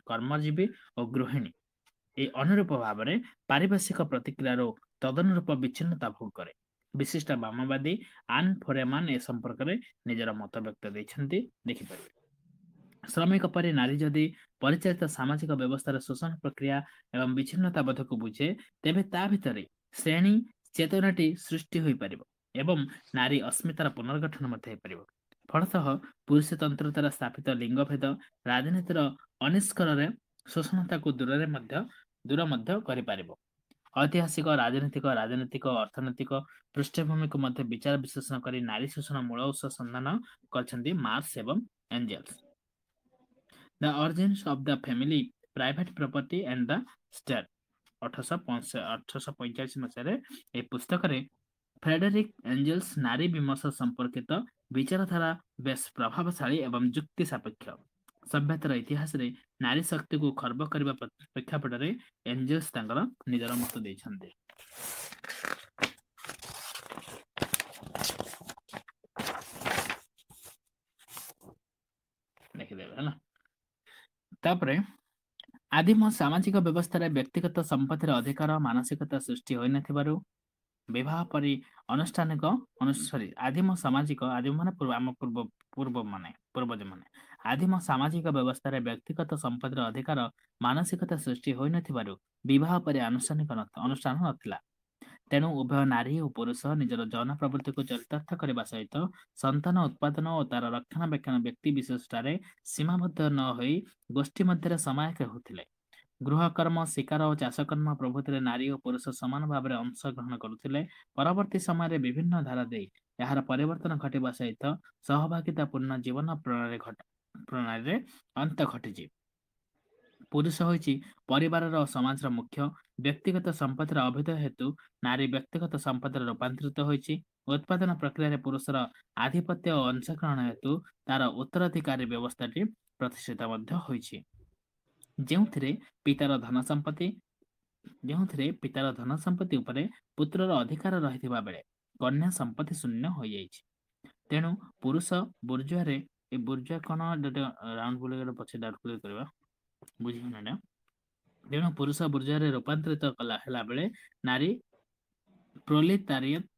କର୍ମଜୀବୀ ଓ ଗୃହିଣୀ। ଏହି ଅନୁରୂପ ଭାବରେ ପାରିପାର୍ଶ୍ୱିକ ପ୍ରତିକ୍ରିୟାରୁ ତଦନୁରୂପ ବିଚ୍ଛିନ୍ନତା ଭୋଗ କରେ। ବିଶିଷ୍ଟ ବାମବାଦୀ ଆନ୍ ଫୋରେମାନ ଏ ସମ୍ପର୍କରେ ନିଜର ମତବ୍ୟକ୍ତ ଦେଇଛନ୍ତି, ଦେଖିପାରିବେ। ଶ୍ରମିକ ପରି ନାରୀ ଯଦି ପରିଚାଳିତ ସାମାଜିକ ବ୍ୟବସ୍ଥାର ଶୋଷଣ ପ୍ରକ୍ରିୟା ଏବଂ ବିଚ୍ଛିନ୍ନତା ବୋଧକୁ ବୁଝେ, ତେବେ ତା ଭିତରେ ଶ୍ରେଣୀ ଚେତନାଟି ସୃଷ୍ଟି ହୋଇପାରିବ ଏବଂ ନାରୀ ଅସ୍ମିତାର ପୁନର୍ଗଠନ ମଧ୍ୟ ହେଇପାରିବ। ଫଳତଃ ପୁରୁଷତନ୍ତ୍ର ଦ୍ୱାରା ସ୍ଥାପିତ ଲିଙ୍ଗଭେଦ ରାଜନୀତିର ଅନିଷ୍କରରେ ଶୋଷଣତାକୁ ଦୂରରେ ମଧ୍ୟ ଦୂର ମଧ୍ୟ କରିପାରିବ। ଐତିହାସିକ, ରାଜନୈତିକ, ରାଜନୈତିକ, ଅର୍ଥନୈତିକ ପୃଷ୍ଠଭୂମିକୁ ମଧ୍ୟ ବିଚାର ବିଶ୍ଳେଷଣ କରି ନାରୀ ଶୋଷଣ ମୂଳ ଉତ୍ସ ସନ୍ଧାନ କରିଛନ୍ତି ମାର୍କ୍ସ ଏବଂ Engels. The Origins of the Family, Private Property and the State, 1845 ମସିହାରେ ଏହି ପୁସ୍ତକରେ ଫ୍ରେଡେରିକ୍ ଏଞ୍ଜେଲ୍ସ ନାରୀ ବିମର୍ଶ ସମ୍ପର୍କିତ ବିଚାରଧାରା ବେଶ ପ୍ରଭାବଶାଳୀ ଏବଂ ଯୁକ୍ତି ସାପେକ୍ଷ। ସଭ୍ୟତାର ଇତିହାସରେ ନାରୀ ଶକ୍ତିକୁ ଖର୍ବ କରିବା ପ୍ରେକ୍ଷାପଟରେ ଏଞ୍ଜେଲ୍ସ ତାଙ୍କର ନିଜର ମତ ଦେଇଛନ୍ତି। ଦେଖିଦେବେ ହେଲା। ତାପରେ ଆଦିମ ସାମାଜିକ ବ୍ୟବସ୍ଥାରେ ବ୍ୟକ୍ତିଗତ ସମ୍ପତ୍ତିର ଅଧିକାର ମାନସିକତା ସୃଷ୍ଟି ହୋଇନଥିବାରୁ ବିବାହ ପରି ଆନୁଷ୍ଠାନିକ, ସରି, ଆଦିମ ସାମାଜିକ, ଆଦିମ ମାନେ ପୂର୍ବ, ଆମ ପୂର୍ବ ପୂର୍ବ ମାନେ ପୂର୍ବଜ ମାନେ, ଆଦିମ ସାମାଜିକ ବ୍ୟବସ୍ଥାରେ ବ୍ୟକ୍ତିଗତ ସମ୍ପତ୍ତିର ଅଧିକାର ମାନସିକତା ସୃଷ୍ଟି ହୋଇନଥିବାରୁ ବିବାହ ପରି ଆନୁଷ୍ଠାନିକ ଅନୁଷ୍ଠାନ ନଥିଲା। ତେଣୁ ଉଭୟ ନାରୀ ଓ ପୁରୁଷ ନିଜର ଯୌନ ପ୍ରବୃତ୍ତିକୁ ଚରିତାର୍ଥ କରିବା ସହିତ ସନ୍ତାନ ଉତ୍ପାଦନ ଓ ତାର ରକ୍ଷଣାବେକ୍ଷଣ ବ୍ୟକ୍ତି ବିଶେଷଠାରେ ସୀମାବଦ୍ଧ ନ ହୋଇ ଗୋଷ୍ଠୀ ମଧ୍ୟରେ ସମାୟକ ହେଉଥିଲେ। ଗୃହକର୍ମ, ଶିକାର ଓ ଚାଷକର୍ମ ପ୍ରଭୃତିରେ ନାରୀ ଓ ପୁରୁଷ ସମାନ ଭାବରେ ଅଂଶଗ୍ରହଣ କରୁଥିଲେ। ପରବର୍ତ୍ତୀ ସମୟରେ ବିଭିନ୍ନ ଧାରା ଦେଇ ଏହାର ପରିବର୍ତ୍ତନ ଘଟିବା ସହିତ ସହଭାଗିତାପୂର୍ଣ୍ଣ ଜୀବନ ପ୍ରଣାଳୀରେ ଅନ୍ତ ଘଟିଛି। ପୁରୁଷ ହୋଇଛି ପରିବାରର ଓ ସମାଜର ମୁଖ୍ୟ। ବ୍ୟକ୍ତିଗତ ସମ୍ପତ୍ତିର ଅଭ୍ୟୁଦୟ ହେତୁ ନାରୀ ବ୍ୟକ୍ତିଗତ ସମ୍ପତ୍ତିରେ ରୂପାନ୍ତରିତ ହୋଇଛି। ଉତ୍ପାଦନ ପ୍ରକ୍ରିୟାରେ ପୁରୁଷର ଆଧିପତ୍ୟ ଓ ଅଂଶଗ୍ରହଣ ହେତୁ ତାର ଉତ୍ତରାଧିକାରୀ ବ୍ୟବସ୍ଥାଟି ପ୍ରତିଷ୍ଠିତ ମଧ୍ୟ ହୋଇଛି, ଯେଉଁଥିରେ ପିତାର ଧନ ସମ୍ପତ୍ତି ଯେଉଁଥିରେ ପିତାର ଧନ ସମ୍ପତ୍ତି ଉପରେ ପୁତ୍ରର ଅଧିକାର ରହିଥିବା ବେଳେ କନ୍ୟା ସମ୍ପତ୍ତି ଶୂନ୍ୟ ହୋଇଯାଇଛି। ତେଣୁ ପୁରୁଷ ବୁର୍ଜୁଆରେ, ଏ ବୁର୍ଜୁଆ କଣ, ରାଉଣ୍ଡ ବୁଲେଇ ପଛେ ଡାଉଟ କ୍ଲିୟର କରିବା, ବୁଝିହେଉନି ଏଇଟା। ତେଣୁ ପୁରୁଷ ବୁର୍ଜୁଆରେ ରୂପାନ୍ତରିତ କଲା ହେଲା ବେଳେ ନାରୀ ପ୍ରୋଲିତାରିଏତ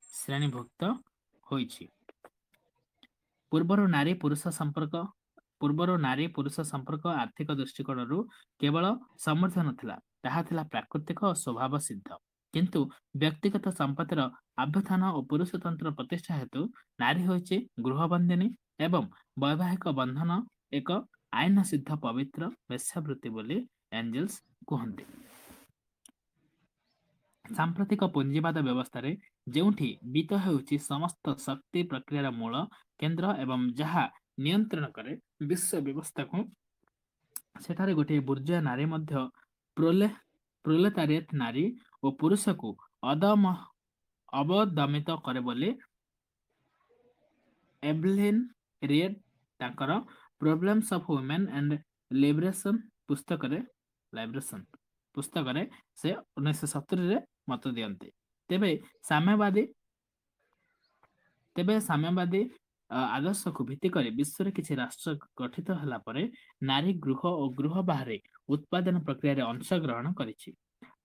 ଶ୍ରେଣୀଭୁକ୍ତ ହୋଇଛି। ପୂର୍ବରୁ ନାରୀ ପୁରୁଷ ସମ୍ପର୍କ ପୂର୍ବରୁ ନାରୀ ପୁରୁଷ ସମ୍ପର୍କ ଆର୍ଥିକ ଦୃଷ୍ଟିକୋଣରୁ କେବଳ ସମୃଦ୍ଧ ନଥିଲା, ତାହା ଥିଲା ପ୍ରାକୃତିକ ଓ ସ୍ୱଭାବ ସିଦ୍ଧ। କିନ୍ତୁ ବ୍ୟକ୍ତିଗତ ସମ୍ପତ୍ତିର ଅଭ୍ୟୁତ୍ଥାନ ଓ ପୁରୁଷତନ୍ତ୍ର ପ୍ରତିଷ୍ଠା ହେତୁ ନାରୀ ହୋଇଛି ଗୃହବନ୍ଦିନୀ ଏବଂ ବୈବାହିକ ବନ୍ଧନ ଏକ ଆଇନ ସିଦ୍ଧ ପବିତ୍ର ବେଶ୍ୟାବୃତ୍ତି ବୋଲି ଏଞ୍ଜେଲ୍ସ କୁହନ୍ତି। ସାମ୍ପ୍ରତିକ ପୁଞ୍ଜିବାଦ ବ୍ୟବସ୍ଥାରେ ଯେଉଁଠି ବିତ୍ତ ହେଉଛି ସମସ୍ତ ଶକ୍ତି ପ୍ରକ୍ରିୟାର ମୂଳ କେନ୍ଦ୍ର ଏବଂ ଯାହା ନିୟନ୍ତ୍ରଣ କରେ ବିଶ୍ୱ ବ୍ୟବସ୍ଥାକୁ, ସେଠାରେ ଗୋଟିଏ ବୁର୍ଜୁଆ ନାରୀ ମଧ୍ୟ ପ୍ରୋଲେତାରିଏତ ନାରୀ ଓ ପୁରୁଷକୁ ଅବଦମିତ କରେ ବୋଲି ଏଭଲିନ୍ ରିଏଡ୍ ତାଙ୍କର problems of women and liberation ପୁସ୍ତକରେ ଲାଇବ୍ରେସନ ପୁସ୍ତକରେ ସେ 1970ରେ ମତ ଦିଅନ୍ତି। ତେବେ ସାମ୍ୟବାଦୀ ତେବେ ସାମ୍ୟବାଦୀ ଆଦର୍ଶକୁ ଭିତ୍ତି କରି ବିଶ୍ୱରେ କିଛି ରାଷ୍ଟ୍ର ଗଠିତ ହେଲା ପରେ ନାରୀ ଗୃହ ଓ ଗୃହ ବାହାରେ ଉତ୍ପାଦନ ପ୍ରକ୍ରିୟାରେ ଅଂଶଗ୍ରହଣ କରିଛି।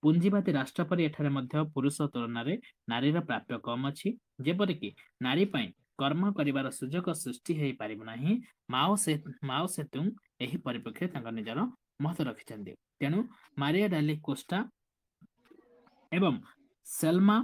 ପୁଞ୍ଜିବାଦୀ ରାଷ୍ଟ୍ର ପରି ଏଠାରେ ମଧ୍ୟ ପୁରୁଷ ତୁଳନାରେ ନାରୀର ପ୍ରାପ୍ୟ କମ ଅଛି। ଯେପରିକି ନାରୀ ପାଇଁ କର୍ମ କରିବାର ସୁଯୋଗ ସୃଷ୍ଟି ହେଇପାରିବ ନାହିଁ। ମାଓ ସେତୁଙ୍ଗ ଏହି ପରିପ୍ରେକ୍ଷୀରେ ତାଙ୍କ ନିଜର ମତ ରଖିଛନ୍ତି। ତେଣୁ ମାରିଆ ଡାଲି କୋଷ୍ଟା ଏବଂ ସେଲମା,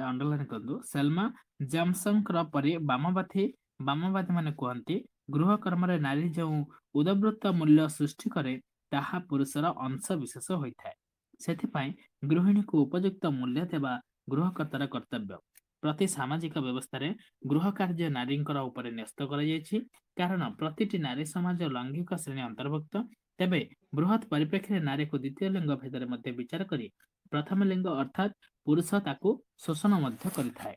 ଅଣ୍ଡରଲାଇନ କରନ୍ତୁ, ସେଲମା ଜାମସଙ୍କର ପରି ବାମବାଦୀ ମାନେ କୁହନ୍ତି, ଗୃହ କର୍ମରେ ନାରୀ ଯେଉଁ ଉଦବୃତ୍ତ ମୂଲ୍ୟ ସୃଷ୍ଟି କରେ ତାହା ପୁରୁଷର ଅଂଶ ବିଶେଷ ହୋଇଥାଏ। ସେଥିପାଇଁ ଗୃହିଣୀକୁ ଉପଯୁକ୍ତ ମୂଲ୍ୟ ଦେବା ଗୃହକର୍ତ୍ତାର କର୍ତ୍ତବ୍ୟ। ପ୍ରତି ସାମାଜିକ ବ୍ୟବସ୍ଥାରେ ଗୃହ କାର୍ଯ୍ୟ ନାରୀଙ୍କର ଉପରେ ନ୍ୟସ୍ତ କରାଯାଇଛି, କାରଣ ପ୍ରତିଟି ନାରୀ ସମାଜ ଲୈଙ୍ଗିକ ଶ୍ରେଣୀ ଅନ୍ତର୍ଭୁକ୍ତ। ତେବେ ବୃହତ ପରିପ୍ରେକ୍ଷୀରେ ନାରୀକୁ ଦ୍ୱିତୀୟ ଲିଙ୍ଗ ଭେଦରେ ମଧ୍ୟ ବିଚାର କରି ପ୍ରଥମ ଲିଙ୍ଗ ଅର୍ଥାତ୍ ପୁରୁଷ ତାକୁ ଶୋଷଣ ମଧ୍ୟ କରିଥାଏ।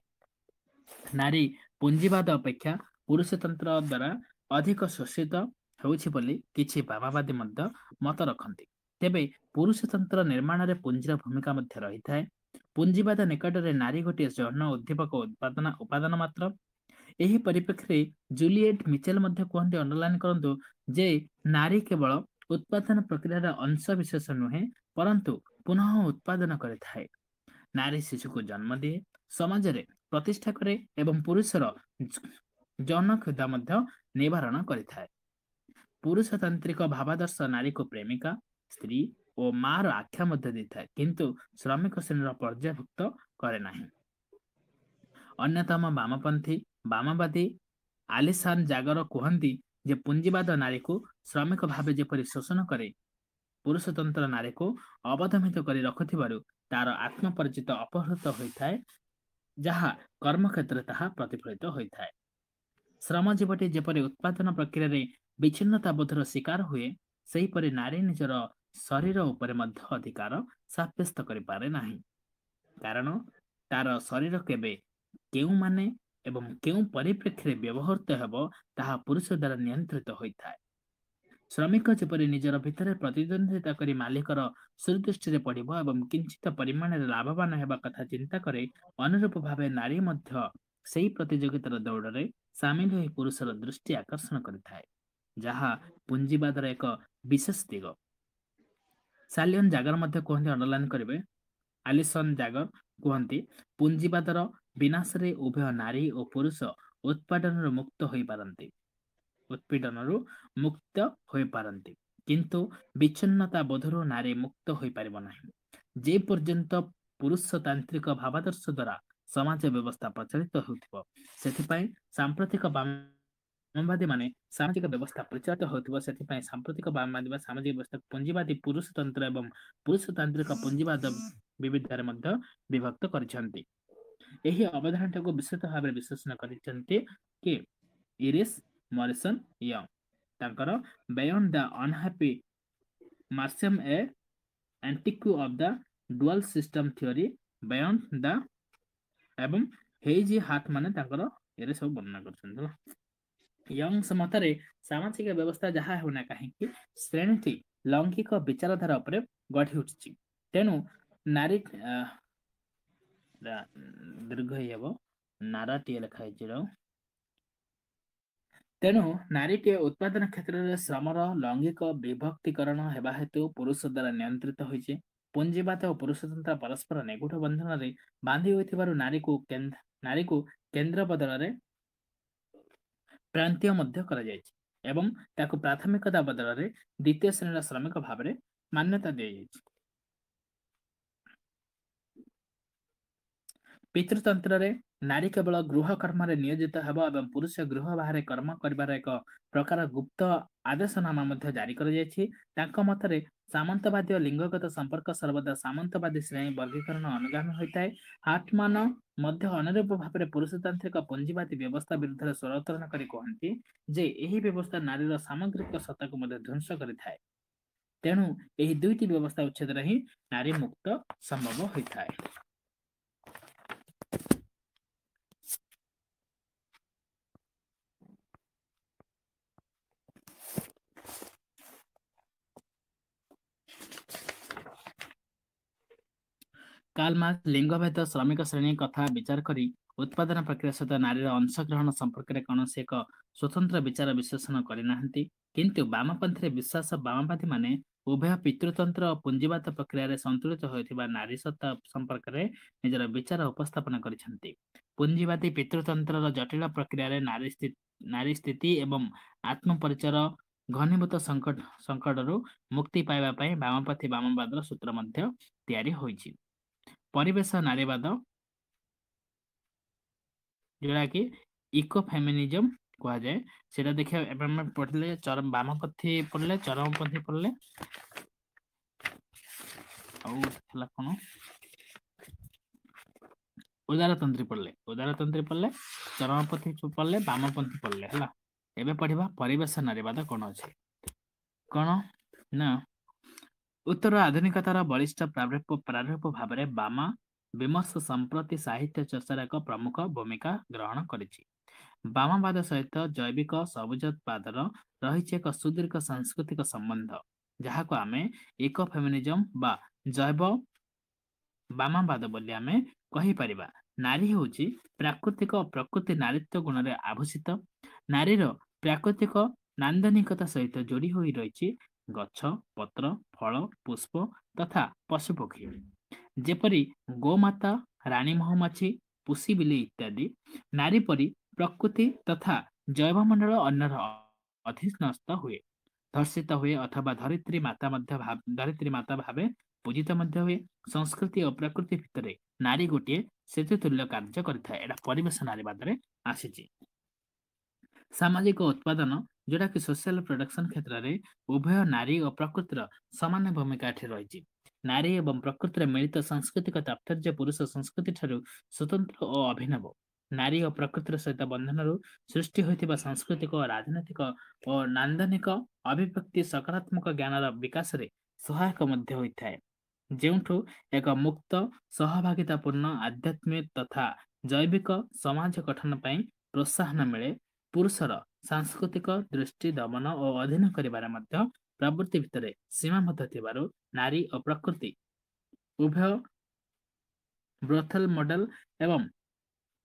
ନାରୀ ପୁଞ୍ଜିବାଦ ଅପେକ୍ଷା ପୁରୁଷତନ୍ତ୍ର ଦ୍ୱାରା ଅଧିକ ଶୋଷିତ ହେଉଛି ବୋଲି କିଛି ବାମବାଦୀ ମଧ୍ୟ ମତ ରଖନ୍ତି। ତେବେ ପୁରୁଷତନ୍ତ୍ର ନିର୍ମାଣରେ ପୁଞ୍ଜିର ଭୂମିକା ମଧ୍ୟ ରହିଥାଏ। ପୁଞ୍ଜିବାଦ ନିକଟରେ ନାରୀ ଗୋଟିଏ ଯୌନ ଉଦ୍ଦୀପକ ଉପାଦାନ ମାତ୍ର। ଏହି ପରିପ୍ରେକ୍ଷୀରେ ଜୁଲିଏଟ୍ ମିଚେଲ ମଧ୍ୟ କୁହନ୍ତି, ଅଣ୍ଡରଲାଇନ କରନ୍ତୁ, ଯେ ନାରୀ କେବଳ ଉତ୍ପାଦନ ପ୍ରକ୍ରିୟାର ଅଂଶ ବିଶେଷ ନୁହେଁ, ପରନ୍ତୁ ପୁନଃ ଉତ୍ପାଦନ କରିଥାଏ। ନାରୀ ଶିଶୁକୁ ଜନ୍ମ ଦିଏ, ସମାଜରେ ପ୍ରତିଷ୍ଠା କରେ ଏବଂ ପୁରୁଷର ଯୌନ କ୍ଷୁଧା ମଧ୍ୟ ନିବାରଣ କରିଥାଏ। ପୁରୁଷତାନ୍ତ୍ରିକ ଭାବାଦର୍ଶ ନାରୀକୁ ପ୍ରେମିକା, ସ୍ତ୍ରୀ ଓ ମାର ଆଖ୍ୟା ମଧ୍ୟ ଦେଇଥାଏ, କିନ୍ତୁ ଶ୍ରମିକ ଶ୍ରେଣୀର ପର୍ଯ୍ୟାୟଭୁକ୍ତ କରେ ନାହିଁ। ଅନ୍ୟତମ ବାମପନ୍ଥୀ ବାମବାଦୀ ଆଲିସାନ ଜାଗର କୁହନ୍ତି ଯେ ପୁଞ୍ଜିବାଦ ନାରୀକୁ ଶ୍ରମିକ ଭାବେ ଯେପରି ଶୋଷଣ କରେ, ପୁରୁଷତନ୍ତ୍ର ନାରୀକୁ ଅବଦମିତ କରି ରଖୁଥିବାରୁ ତାର ଆତ୍ମପରିଚିତ ଅପହୃତ ହୋଇଥାଏ, ଯାହା କର୍ମକ୍ଷେତ୍ରରେ ତାହା ପ୍ରତିଫଳିତ ହୋଇଥାଏ। ଶ୍ରମଜୀବଟି ଯେପରି ଉତ୍ପାଦନ ପ୍ରକ୍ରିୟାରେ ବିଚ୍ଛିନ୍ନତା ବୋଧର ଶିକାର ହୁଏ, ସେହିପରି ନାରୀ ନିଜର ଶରୀର ଉପରେ ମଧ୍ୟ ଅଧିକାର ସାବ୍ୟସ୍ତ କରିପାରେ ନାହିଁ, କାରଣ ତାର ଶରୀର କେବେ, କେଉଁମାନେ ଏବଂ କେଉଁ ପରିପ୍ରେକ୍ଷୀରେ ବ୍ୟବହୃତ ହେବ ତାହା ପୁରୁଷ ଦ୍ୱାରା ନିୟନ୍ତ୍ରିତ ହୋଇଥାଏ। ଶ୍ରମିକ ଯେପରି ନିଜର ଭିତରେ ପ୍ରତିଦ୍ୱନ୍ଦ୍ୱିତା କରି ମାଲିକର ସୁଦୃଷ୍ଟିରେ ପଡ଼ିବ ଏବଂ କିଞ୍ଚିତ ପରିମାଣରେ ଲାଭବାନ ହେବା କଥା ଚିନ୍ତା କରେ, ଅନୁରୂପ ଭାବେ ନାରୀ ମଧ୍ୟ ସେହି ପ୍ରତିଯୋଗିତାର ଦୌଡ଼ରେ ସାମିଲ ହୋଇ ପୁରୁଷର ଦୃଷ୍ଟି ଆକର୍ଷଣ କରିଥାଏ, ଯାହା ପୁଞ୍ଜିବାଦର ଏକ ବିଶେଷ ଦିଗ। ସାଲିଅନ ଜାଗର ମଧ୍ୟ କୁହନ୍ତି, ଅଣ୍ଡରଲାଇନ କରିବେ, ଆଲିସନ ଜାଗର କୁହନ୍ତି, ପୁଞ୍ଜିବାଦର ବିନାଶରେ ଉଭୟ ନାରୀ ଓ ପୁରୁଷ ଉତ୍ପାଦନରୁ ମୁକ୍ତ ହୋଇପାରନ୍ତି, ଉତ୍ପୀଡ଼ନରୁ ମୁକ୍ତ ହୋଇପାରନ୍ତି, କିନ୍ତୁ ବିଚ୍ଛିନ୍ନତା ବୋଧରୁ ନାରୀ ମୁକ୍ତ ହୋଇପାରିବ ନାହିଁ ଯେ ପର୍ଯ୍ୟନ୍ତ ପୁରୁଷତାନ୍ତ୍ରିକ ଭାବାଦର୍ଶ ଦ୍ୱାରା ସମାଜ ବ୍ୟବସ୍ଥା ପ୍ରଚଳିତ ହେଉଥିବ। ସେଥିପାଇଁ ସାମ୍ପ୍ରତିକ ବାମବାଦୀ ମାନେ ସାମାଜିକ ବ୍ୟବସ୍ଥା ପ୍ରଚଳିତ ହେଉଥିବ, ସେଥିପାଇଁ ସାମ୍ପ୍ରତିକ ବାମବାଦୀ ବା ସାମାଜିକ ବ୍ୟବସ୍ଥା ପୁଞ୍ଜିବାଦୀ ପୁରୁଷତନ୍ତ୍ର ଏବଂ ପୁରୁଷତାନ୍ତ୍ରିକ ପୁଞ୍ଜିବାଦ ବିବିଧରେ ମଧ୍ୟ ବିଭକ୍ତ କରିଛନ୍ତି। ଏହି ଅବଧାରଣାଟାକୁ ବିସ୍ତୃତ ଭାବରେ ବିଶ୍ଳେଷଣ କରିଛନ୍ତି କି ଇରିସ୍ ମରିସନ ୟଙ୍ଗ, ତାଙ୍କର beyond the unhappy Marxism a critique of the dual system theory beyond the ଏବଂ ହେଇଜି ହାର୍ଟ ମାନେ ତାଙ୍କର ଏରେ ସବୁ ବର୍ଣ୍ଣନା କରିଛନ୍ତି। ହେଲା, ୟଙ୍ଗ ମତରେ ସାମାଜିକ ବ୍ୟବସ୍ଥା ଯାହା ହେଉନା କାହିଁକି ଶ୍ରେଣୀଟି ଲୈଙ୍ଗିକ ବିଚାରଧାରା ଉପରେ ଗଢ଼ି ଉଠିଛି। ତେଣୁ ନାରୀ ଦୀର୍ଘ ହେବ ନାରାଟିଏ ଲେଖା ହେଇଛି। ତେଣୁ ନାରୀଟିଏ ଉତ୍ପାଦନ କ୍ଷେତ୍ରରେ ଶ୍ରମର ଲୈଙ୍ଗିକ ବିଭକ୍ତିକରଣ ହେବା ହେତୁ ପୁରୁଷ ଦ୍ୱାରା ନିୟନ୍ତ୍ରିତ ହୋଇଛି। ପୁଞ୍ଜିବାଦ ଓ ପୁରୁଷତନ୍ତ୍ର ପରସ୍ପର ନିଗୂଢ଼ ବନ୍ଧନରେ ବାନ୍ଧି ହୋଇଥିବାରୁ ନାରୀକୁ କେନ୍ଦ୍ର ବଦଳରେ ପ୍ରାନ୍ତୀୟ ମଧ୍ୟ କରାଯାଇଛି ଏବଂ ତାକୁ ପ୍ରାଥମିକତା ବଦଳରେ ଦ୍ୱିତୀୟ ଶ୍ରେଣୀର ଶ୍ରମିକ ଭାବରେ ମାନ୍ୟତା ଦିଆଯାଇଛି। ପିତୃତନ୍ତ୍ରରେ ନାରୀ କେବଳ ଗୃହ କର୍ମରେ ନିୟୋଜିତ ହେବ ଏବଂ ପୁରୁଷ ଗୃହ ବାହାରେ କର୍ମ କରିବାର ଏକ ପ୍ରକାର ଗୁପ୍ତ ଆଦେଶନାମା ମଧ୍ୟ ଜାରି କରାଯାଇଛି। ତାଙ୍କ ମତରେ ସାମନ୍ତବାଦୀ ଓ ଲିଙ୍ଗଗତ ସମ୍ପର୍କ ସର୍ବଦା ସାମନ୍ତବାଦୀ ଶ୍ରେଣୀ ବର୍ଗୀକରଣ ଅନୁଗାମୀ ହୋଇଥାଏ। ହାର୍ଟମାନ ମଧ୍ୟ ଅନୁରୂପ ଭାବରେ ପୁରୁଷତାନ୍ତ୍ରିକ ପୁଞ୍ଜିବାଦୀ ବ୍ୟବସ୍ଥା ବିରୁଦ୍ଧରେ ସ୍ୱର ଉତ୍ତୋଳନ କରି କୁହନ୍ତି ଯେ ଏହି ବ୍ୟବସ୍ଥା ନାରୀର ସାମଗ୍ରିକ ସତ୍ତାକୁ ମଧ୍ୟ ଧ୍ୱଂସ କରିଥାଏ। ତେଣୁ ଏହି ଦୁଇଟି ବ୍ୟବସ୍ଥା ଉଚ୍ଛେଦରେ ହିଁ ନାରୀ ମୁକ୍ତ ସମ୍ଭବ ହୋଇଥାଏ। କାର୍ଲ ମାର୍କ୍ସ ଲିଙ୍ଗଭେଦ ଶ୍ରମିକ ଶ୍ରେଣୀ କଥା ବିଚାର କରି ଉତ୍ପାଦନ ପ୍ରକ୍ରିୟା ସହିତ ନାରୀର ଅଂଶଗ୍ରହଣ ସମ୍ପର୍କରେ କୌଣସି ଏକ ସ୍ୱତନ୍ତ୍ର ବିଚାର ବିଶ୍ଳେଷଣ କରିନାହାନ୍ତି। କିନ୍ତୁ ବାମପନ୍ଥୀରେ ବିଶ୍ୱାସ ବାମବାଦୀ ମାନେ ଉଭୟ ପିତୃତନ୍ତ୍ର ଓ ପୁଞ୍ଜିବାଦ ପ୍ରକ୍ରିୟାରେ ସନ୍ତୁଳିତ ହୋଇଥିବା ନାରୀ ସତ୍ତା ସମ୍ପର୍କରେ ନିଜର ବିଚାର ଉପସ୍ଥାପନ କରିଛନ୍ତି। ପୁଞ୍ଜିବାଦୀ ପିତୃତନ୍ତ୍ରର ଜଟିଳ ପ୍ରକ୍ରିୟାରେ ନାରୀ ସ୍ଥିତି ଏବଂ ଆତ୍ମପରିଚୟର ଘନୀଭୂତ ସଙ୍କଟରୁ ମୁକ୍ତି ପାଇବା ପାଇଁ ବାମପନ୍ଥୀ ବାମବାଦର ସୂତ୍ର ମଧ୍ୟ ତିଆରି ହୋଇଛି। ପରିବେଶ ନାରୀବାଦ, ଯୋଉଟା କି ଇକୋ ଫେମିନିଜମ କୁହାଯାଏ, ସେଇଟା ଦେଖିବା। ଏବେ ଆମେ ପଢିଲେ ଚରମ ବାମପନ୍ଥୀ ପଢିଲେ, ଚରମପନ୍ଥୀ ପଢିଲେ, ଆଉ ହେଲା କଣ ଉଦାରତନ୍ତ୍ରୀ ପଢିଲେ, ଉଦାରତନ୍ତ୍ରୀ ପଢିଲେ, ଚରମପନ୍ଥୀ ପଢିଲେ, ବାମପନ୍ଥୀ ପଢିଲେ। ହେଲା, ଏବେ ପଢିବା ପରିବେଶ ନାରୀବାଦ କଣ ଅଛି। କଣ ନା ଉତ୍ତର ଆଧୁନିକତାର ବଳିଷ୍ଠ ପ୍ରାରୂପ ଭାବରେ ବାମା ବିମର୍ଶ ସମ୍ପ୍ରତି ସାହିତ୍ୟ ଚର୍ଚ୍ଚାର ଏକ ପ୍ରମୁଖ ଭୂମିକା ଗ୍ରହଣ କରିଛି। ବାମବାଦ ସହିତ ଜୈବିକ ସବୁଜବାଦର ରହିଛି ଏକ ସୁଦୀର୍ଘ ସାଂସ୍କୃତିକ ସମ୍ବନ୍ଧ, ଯାହାକୁ ଆମେ ଇକୋ ଫେମିନିଜମ ବା ଜୈବ ବାମବାଦ ବୋଲି ଆମେ କହିପାରିବା। ନାରୀ ହେଉଛି ପ୍ରାକୃତିକ ପ୍ରକୃତି ନାରୀତ୍ୱ ଗୁଣରେ ଆଭୂଷିତ। ନାରୀର ପ୍ରାକୃତିକ ନାନ୍ଦନିକତା ସହିତ ଯୋଡ଼ି ହୋଇ ରହିଛି ଗଛ, ପତ୍ର, ଫଳ, ପୁଷ୍ପ ତଥା ପଶୁପକ୍ଷୀ, ଯେପରି ଗୋମାତା, ରାଣୀ ମହୁମାଛି, ପୁଷି ବିଲେଇ ଇତ୍ୟାଦି। ନାରୀ ପରି ପ୍ରକୃତି ତଥା ଜୈବମଣ୍ଡଳ ଅନ୍ୟର ଅଧୀନସ୍ଥ ହୁଏ, ଧର୍ଷିତ ହୁଏ ଅଥବା ଧରିତ୍ରୀ ମାତା ମଧ୍ୟ, ଧରିତ୍ରୀ ମାତା ଭାବେ ପୂଜିତ ମଧ୍ୟ ହୁଏ। ସଂସ୍କୃତି ଓ ପ୍ରକୃତି ଭିତରେ ନାରୀ ଗୋଟିଏ ସେତୁ ତୁଲ୍ୟ କାର୍ଯ୍ୟ କରିଥାଏ। ଏଇଟା ପରିବେଶ ନାରୀବାଦରେ ଆସିଛି। ସାମାଜିକ ଉତ୍ପାଦନ, ଯୋଉଟା କି ସୋସିଆଲ ପ୍ରଡକ୍ସନ କ୍ଷେତ୍ରରେ ଉଭୟ ନାରୀ ଓ ପ୍ରକୃତିର ସମାନ ଭୂମିକା ଏଠି ରହିଛି। ନାରୀ ଏବଂ ପ୍ରକୃତିର ମିଳିତ ସାଂସ୍କୃତିକ ତାତ୍ପର୍ଯ୍ୟ ପୁରୁଷ ସଂସ୍କୃତି ଠାରୁ ସ୍ୱତନ୍ତ୍ର ଓ ଅଭିନବ। ନାରୀ ଓ ପ୍ରକୃତିର ସହିତ ବନ୍ଧନରୁ ସୃଷ୍ଟି ହୋଇଥିବା ସାଂସ୍କୃତିକ, ରାଜନୈତିକ ଓ ନାନ୍ଦନିକ ଅଭିବ୍ୟକ୍ତି ସକାରାତ୍ମକ ଜ୍ଞାନର ବିକାଶରେ ସହାୟକ ମଧ୍ୟ ହୋଇଥାଏ, ଯେଉଁଠୁ ଏକ ମୁକ୍ତ, ସହଭାଗିତାପୂର୍ଣ୍ଣ, ଆଧ୍ୟାତ୍ମିକ ତଥା ଜୈବିକ ସମାଜ ଗଠନ ପାଇଁ ପ୍ରୋତ୍ସାହନ ମିଳେ। ପୁରୁଷର ସାଂସ୍କୃତିକ ଦୃଷ୍ଟି ଦମନ ଓ ଅଧୀନ କରିବାରେ ମଧ୍ୟ ପ୍ରବୃତ୍ତି ଭିତରେ ସୀମାବଦ୍ଧ ଥିବାରୁ ନାରୀ ଓ ପ୍ରକୃତି ଉଭୟ ବ୍ରୋଥେଲ ମଡେଲ ଏବଂ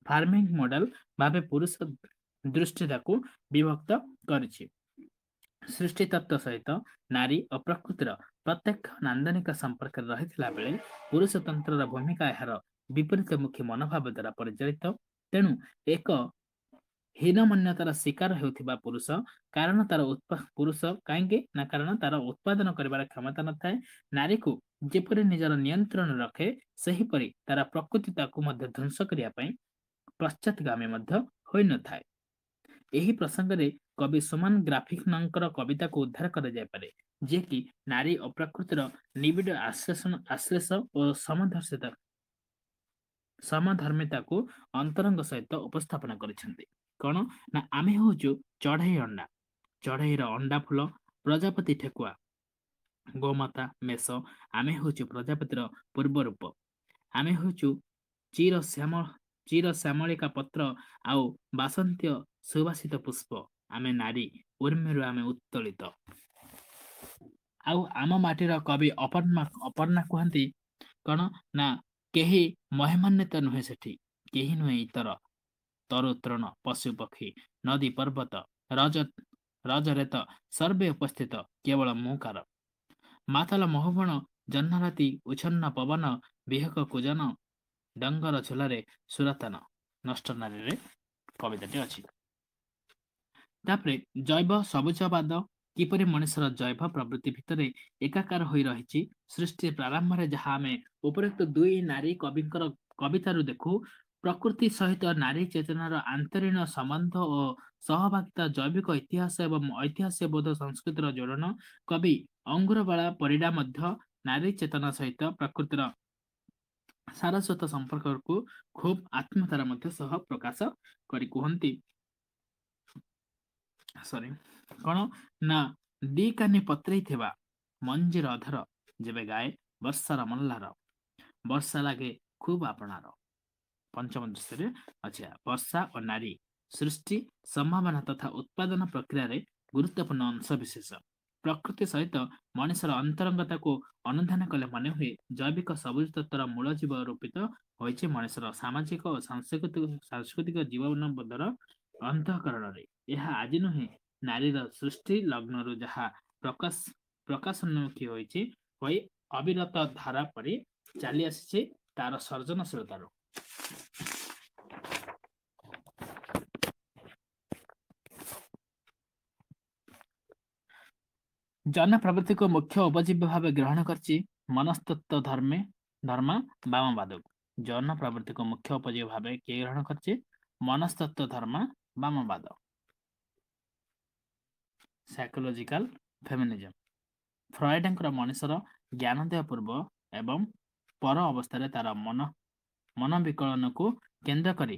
ଫାର୍ମିଂ ମଡେଲ ଭାବେ ପୁରୁଷ ଦୃଷ୍ଟିଟାକୁ ବିଭକ୍ତ କରିଛି। ସୃଷ୍ଟି ତତ୍ତ୍ୱ ସହିତ ନାରୀ ଓ ପ୍ରକୃତିର ପ୍ରତ୍ୟକ୍ଷ ନାନ୍ଦନିକ ସମ୍ପର୍କରେ ରହିଥିଲା ବେଳେ ପୁରୁଷତନ୍ତ୍ରର ଭୂମିକା ଏହାର ବିପରୀତମୁଖୀ ମନୋଭାବ ଦ୍ୱାରା ପରିଚାଳିତ। ତେଣୁ ଏକ ହୀନମନ୍ୟତାର ଶିକାର ହେଉଥିବା ପୁରୁଷ, କାରଣ ତାର ପୁରୁଷ କାହିଁକି ନା କାରଣ ତାର ଉତ୍ପାଦନ କରିବାର କ୍ଷମତା ନଥାଏ। ନାରୀକୁ ଯେପରି ନିଜର ନିୟନ୍ତ୍ରଣ ରଖେ, ସେହିପରି ତାର ପ୍ରକୃତି ତାକୁ ମଧ୍ୟ ଧ୍ୱଂସ କରିବା ପାଇଁ ପଶ୍ଚାତଗାମୀ ମଧ୍ୟ ହୋଇନଥାଏ। ଏହି ପ୍ରସଙ୍ଗରେ କବି ସୁମନ ଗ୍ରାଫିକଙ୍କର କବିତାକୁ ଉଦ୍ଧାର କରାଯାଇପାରେ, ଯିଏକି ନାରୀ ଓ ପ୍ରକୃତିର ନିବିଡ଼ ଆଶ୍ଲେଷଣ, ଆଶ୍ଲେଷ ଓ ସମଧର୍ଷିତା, ସମଧର୍ମିତାକୁ ଅନ୍ତରଙ୍ଗ ସହିତ ଉପସ୍ଥାପନା କରିଛନ୍ତି। କଣ ନା, ଆମେ ହଉଛୁ ଚଢେଇ ଅଣ୍ଡା, ଚଢେଇର ଅଣ୍ଡା ଫୁଲ, ପ୍ରଜାପତି ଠେକୁଆ, ଗୋମାତା ମେଷ, ଆମେ ହଉଛୁ ପ୍ରଜାପତିର ପୂର୍ବ ରୂପ। ଆମେ ହଉଛୁ ଚିର ଶ୍ୟାମ, ଚିର ଶ୍ୟାମଳିକା ପତ୍ର ଆଉ ବାସନ୍ତୀୟ ସୁବାସିତ ପୁଷ୍ପ। ଆମେ ନାରୀ, ଉର୍ମିରୁ ଆମେ ଉତ୍ତୋଳିତ। ଆଉ ଆମ ମାଟିର କବି ଅପର୍ଣ୍ଣା କୁହନ୍ତି କଣ ନା, କେହି ମହିମାନ୍ୱିତ ନୁହେଁ ସେଠି, କେହି ନୁହେଁ ଇତର, ତରୁ ତୃଣ ପଶୁ ପକ୍ଷୀ ନଦୀ ପର୍ବତ ରଜ ରଜରେତ ସର୍ବେ ଉପସ୍ଥିତ, କେବଳ ମୁଁ କାର। ମାତଲ ମହୁବଣ ଜହ୍ନରାତି ଉଚ୍ଛନ୍ନ ପବନ ବିହକ କୁଜନ ଡଙ୍ଗର ଝୋଲାରେ ସୁରତନ। ନଷ୍ଟ ନାରୀରେ କବିତାଟି ଅଛି। ତାପରେ ଜୈବ ସବୁଜବାଦ କିପରି ମଣିଷର ଜୈବ ପ୍ରବୃତ୍ତି ଭିତରେ ଏକାକାର ହୋଇ ରହିଛି ସୃଷ୍ଟି ପ୍ରାରମ୍ଭରେ, ଯାହା ଆମେ ଉପରୋକ୍ତ ଦୁଇ ନାରୀ କବିଙ୍କର କବିତାରୁ ଦେଖୁ। ପ୍ରକୃତି ସହିତ ନାରୀ ଚେତନାର ଆନ୍ତରୀଣ ସମ୍ବନ୍ଧ ଓ ସହଭାଗିତା, ଜୈବିକ ଇତିହାସ ଏବଂ ଐତିହାସିକ ବୋଧ ସଂସ୍କୃତିର ଯୋଡ଼ନ। କବି ଅଙ୍ଗୁରବାଳା ପରିଡ଼ା ମଧ୍ୟ ନାରୀ ଚେତନା ସହିତ ପ୍ରକୃତିର ସାରସ୍ୱତ ସମ୍ପର୍କକୁ ଖୁବ ଆତ୍ମତାର ମଧ୍ୟ ସହ ପ୍ରକାଶ କରି କୁହନ୍ତି, ସରି, କଣ ନା, ଦି କାନି ପତ୍ରେଇ ଥିବା ମଞ୍ଜିର ଅଧର ଯେବେ ଗାଏ ବର୍ଷାର ମଲ୍ଲାର, ବର୍ଷା ଲାଗେ ଖୁବ ଆପଣାର। ପଞ୍ଚମ ଦୃଷ୍ଟିରେ ଅଛି। ବର୍ଷା ଓ ନାରୀ ସୃଷ୍ଟି ସମ୍ଭାବନା ତଥା ଉତ୍ପାଦନ ପ୍ରକ୍ରିୟାରେ ଗୁରୁତ୍ୱପୂର୍ଣ୍ଣ ଅଂଶ ବିଶେଷ। ପ୍ରକୃତି ସହିତ ମଣିଷର ଅନ୍ତରଙ୍ଗତାକୁ ଅନୁଧ୍ୟାନ କଲେ ମନେ ହୁଏ, ଜୈବିକ ସବୁଜ ତତ୍ତ୍ୱର ମୂଳ ଜୀବ ରୂପିତ ହୋଇଛି ମଣିଷର ସାମାଜିକ ଓ ସାଂସ୍କୃତିକ ଜୀବନବୋଧର ଅନ୍ତଃକରଣରେ। ଏହା ଆଜି ନୁହେଁ, ନାରୀର ସୃଷ୍ଟି ଲଗ୍ନରୁ ଯାହା ପ୍ରକାଶୋନ୍ମୁଖୀ ହୋଇଛି, ହୋଇ ଅବିରତ ଧାରା ପରି ଚାଲି ଆସିଛି ତାର ସର୍ଜନଶୀଳତାରୁ। ଜନ ପ୍ରବୃତ୍ତିକୁ ମୁଖ୍ୟ ଉପଜୀବ୍ୟ ଭାବେ ଗ୍ରହଣ କରିଛି ମନସ୍ତତ୍ଵ ଧର୍ମେ ଧର୍ମା ବାମବାଦକୁ। ଜନ ପ୍ରବୃତ୍ତିକୁ ମୁଖ୍ୟ ଉପଜୀବ୍ୟ ଭାବେ କିଏ ଗ୍ରହଣ କରିଛି? ମନସ୍ତତ୍ଵ ଧର୍ମା ବାମବାଦ, ସାଇକୋଲୋଜିକାଲ ଫେମିନିଜମ। ଫ୍ରଏଡଙ୍କର ମଣିଷର ଜ୍ଞାନୋଦୟ ପୂର୍ବ ଏବଂ ପର ଅବସ୍ଥାରେ ତାର ମନ ବିକଳନକୁ କେନ୍ଦ୍ର କରି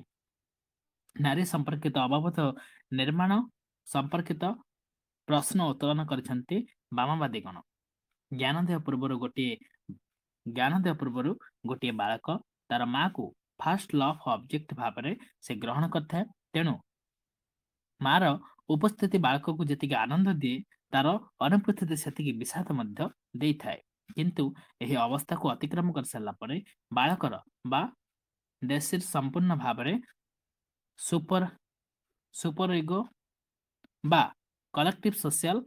ନାରୀ ସମ୍ପର୍କିତ ଅବବୋଧ ନିର୍ମାଣ ସମ୍ପର୍କିତ ପ୍ରଶ୍ନ ଉତ୍ତୋଳନ କରିଛନ୍ତି ବାମବାଦୀଗଣ। ଜ୍ଞାନୋଦୟ ପୂର୍ବରୁ ଗୋଟିଏ, ଜ୍ଞାନୋଦୟ ପୂର୍ବରୁ ଗୋଟିଏ ବାଳକ ତାର ମାକୁ ଫାଷ୍ଟ ଲଭ୍ ଅବଜେକ୍ଟ ଭାବରେ ସେ ଗ୍ରହଣ କରିଥାଏ। ତେଣୁ ମାର ଉପସ୍ଥିତି ବାଳକକୁ ଯେତିକି ଆନନ୍ଦ ଦିଏ, ତାର ଅନୁପସ୍ଥିତି ସେତିକି ବିଷାଦ ମଧ୍ୟ ଦେଇଥାଏ। କିନ୍ତୁ ଏହି ଅବସ୍ଥାକୁ ଅତିକ୍ରମ କରିସାରିଲା ପରେ ବାଳକର ବା ଡେସିର ସମ୍ପୂର୍ଣ୍ଣ ଭାବରେ ସୁପର ଇଗୋ ବା କଲେକ୍ଟିଭ ସୋସିଆଲ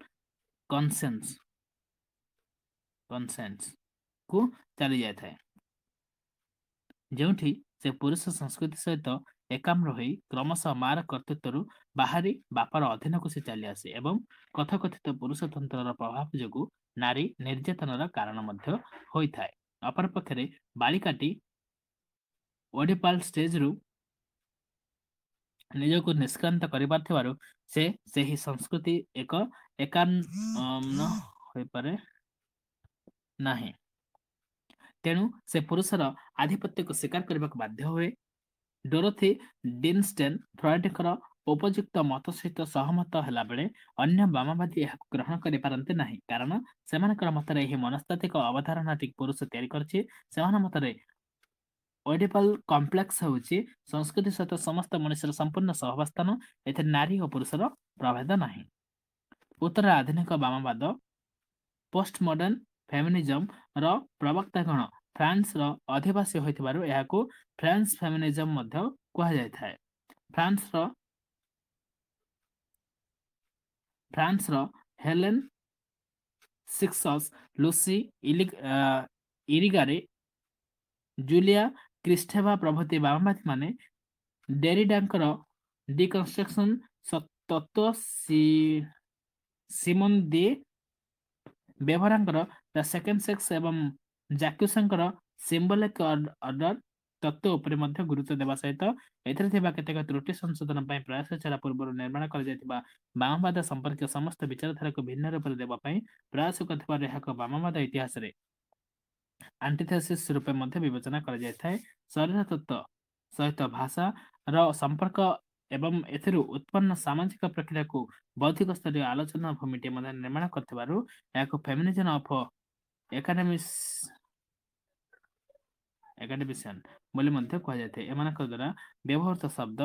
କନସେନ୍ସ କନସେନ୍ସ କୁ ଚାଲି ଯାଇଥାଏ, ଯେଉଁଠି ସେ ପୁରୁଷ ସଂସ୍କୃତି ସହିତ ଏକାମ୍ର ହୋଇ କ୍ରମଶଃ ମାର କର୍ତ୍ତୃତ୍ୱରୁ ବାହାରି ବାପାର ଅଧୀନକୁ ସେ ଚାଲିଆସେ ଏବଂ କଥାକଥିତ ପୁରୁଷତନ୍ତ୍ରର ପ୍ରଭାବ ଯୋଗୁଁ ନାରୀ ନିର୍ଯାତନାର କାରଣ ମଧ୍ୟ ହୋଇଥାଏ। ଅପରପକ୍ଷରେ ବାଳିକାଟି ଓଡିପାଲ ଷ୍ଟେଜରୁ ନିଜକୁ ନିଷ୍କ୍ରାନ୍ତ କରିପାରିଥିବାରୁ ସେ ସେହି ସଂସ୍କୃତି ଏକ ଏକାନ୍ନ ହୋଇପାରେ ନାହିଁ। ତେଣୁ ସେ ପୁରୁଷର ଆଧିପତ୍ୟକୁ ସ୍ୱୀକାର କରିବାକୁ ବାଧ୍ୟ ହୁଏ। ଡୋରୋଥି ଡିନଷ୍ଟେନ୍ ଫ୍ରଏଡଙ୍କର ଉପଯୁକ୍ତ ମତ ସହିତ ସହମତ ହେଲାବେଳେ ଅନ୍ୟ ବାମବାଦୀ ଏହାକୁ ଗ୍ରହଣ କରିପାରନ୍ତି ନାହିଁ, କାରଣ ସେମାନଙ୍କର ମତରେ ଏହି ମନସ୍ତାତ୍ତ୍ୱିକ ଅବଧାରଣାଟି ପୁରୁଷ ତିଆରି କରିଛି। ସେମାନଙ୍କ ମତରେ ଓଏଡିପାଲ କମ୍ପ୍ଲେକ୍ସ ହେଉଛି ସଂସ୍କୃତି ସହିତ ସମସ୍ତ ମଣିଷର ସମ୍ପୂର୍ଣ୍ଣ ସହାବସ୍ଥାନ, ଏଥିରେ ନାରୀ ଓ ପୁରୁଷର ପ୍ରଭେଦ ନାହିଁ। ଉତ୍ତର ଆଧୁନିକ ବାମବାଦ ପୋଷ୍ଟ ମଡର୍ଣ୍ଣ ଫେମିନିଜମ ର ପ୍ରବକ୍ତାଗଣ ଫ୍ରାନ୍ସର ଅଧିବାସୀ ହୋଇଥିବାରୁ ଏହାକୁ ଫ୍ରେଞ୍ଚ ଫେମିନିଜମ ମଧ୍ୟ କୁହାଯାଇଥାଏ। ଫ୍ରାନ୍ସର ହେଲେନ ସିକ୍ସସ୍, ଲୁସି ଇରିଗାରେ, ଜୁଲିଆ କ୍ରିଷ୍ଟେଭା ପ୍ରଭୃତି ବାମବାଦୀମାନେ ଡେରିଡାଙ୍କର ଡିକନଷ୍ଟ୍ରକ୍ସନ ତତ୍ତ୍ୱ, ସିମୋନ ଦି ବେଭରାଙ୍କର the second sex ଏବଂ ଜାକ୍ୟୁସଙ୍କର ସିମ୍ବଲିକ ଅର୍ଡର ତତ୍ତ୍ୱ ଉପରେ ମଧ୍ୟ ଗୁରୁତ୍ୱ ଦେବା ସହିତ ଏଥିରେ ଥିବା କେତେକ ତ୍ରୁଟି ସଂଶୋଧନ ପାଇଁ ପ୍ରୟାସ ଛଡ଼ା ପୂର୍ବରୁ ନିର୍ମାଣ କରାଯାଇଥିବା ବାମବାଦ ସମ୍ପର୍କୀୟ ସମସ୍ତ ବିଚାରଧାରାକୁ ଭିନ୍ନ ରୂପରେ ଦେବା ପାଇଁ ପ୍ରୟାସ କରିଥିବାରୁ ଏହାକୁ ବାମବାଦ ଇତିହାସରେ ଆଣ୍ଟିଥେସିସ୍ ରୂପେ ମଧ୍ୟ ବିବେଚନା କରାଯାଇଥାଏ। ଶରୀର ତତ୍ତ୍ୱ ସହିତ ଭାଷାର ସମ୍ପର୍କ ଏବଂ ଏଥିରୁ ଉତ୍ପନ୍ନ ସାମାଜିକ ପ୍ରକ୍ରିୟାକୁ ବୌଦ୍ଧିକ ସ୍ତରୀୟ ଆଲୋଚନା ଭୂମିଟି ମଧ୍ୟ ନିର୍ମାଣ କରିଥିବାରୁ ଏହାକୁ ଫେମିନିଜମ ଅଫ ଏକାଡେମିସିଆନ ବୋଲି ମଧ୍ୟ କୁହାଯାଇଥାଏ। ଏମାନଙ୍କ ଦ୍ୱାରା ବ୍ୟବହୃତ ଶବ୍ଦ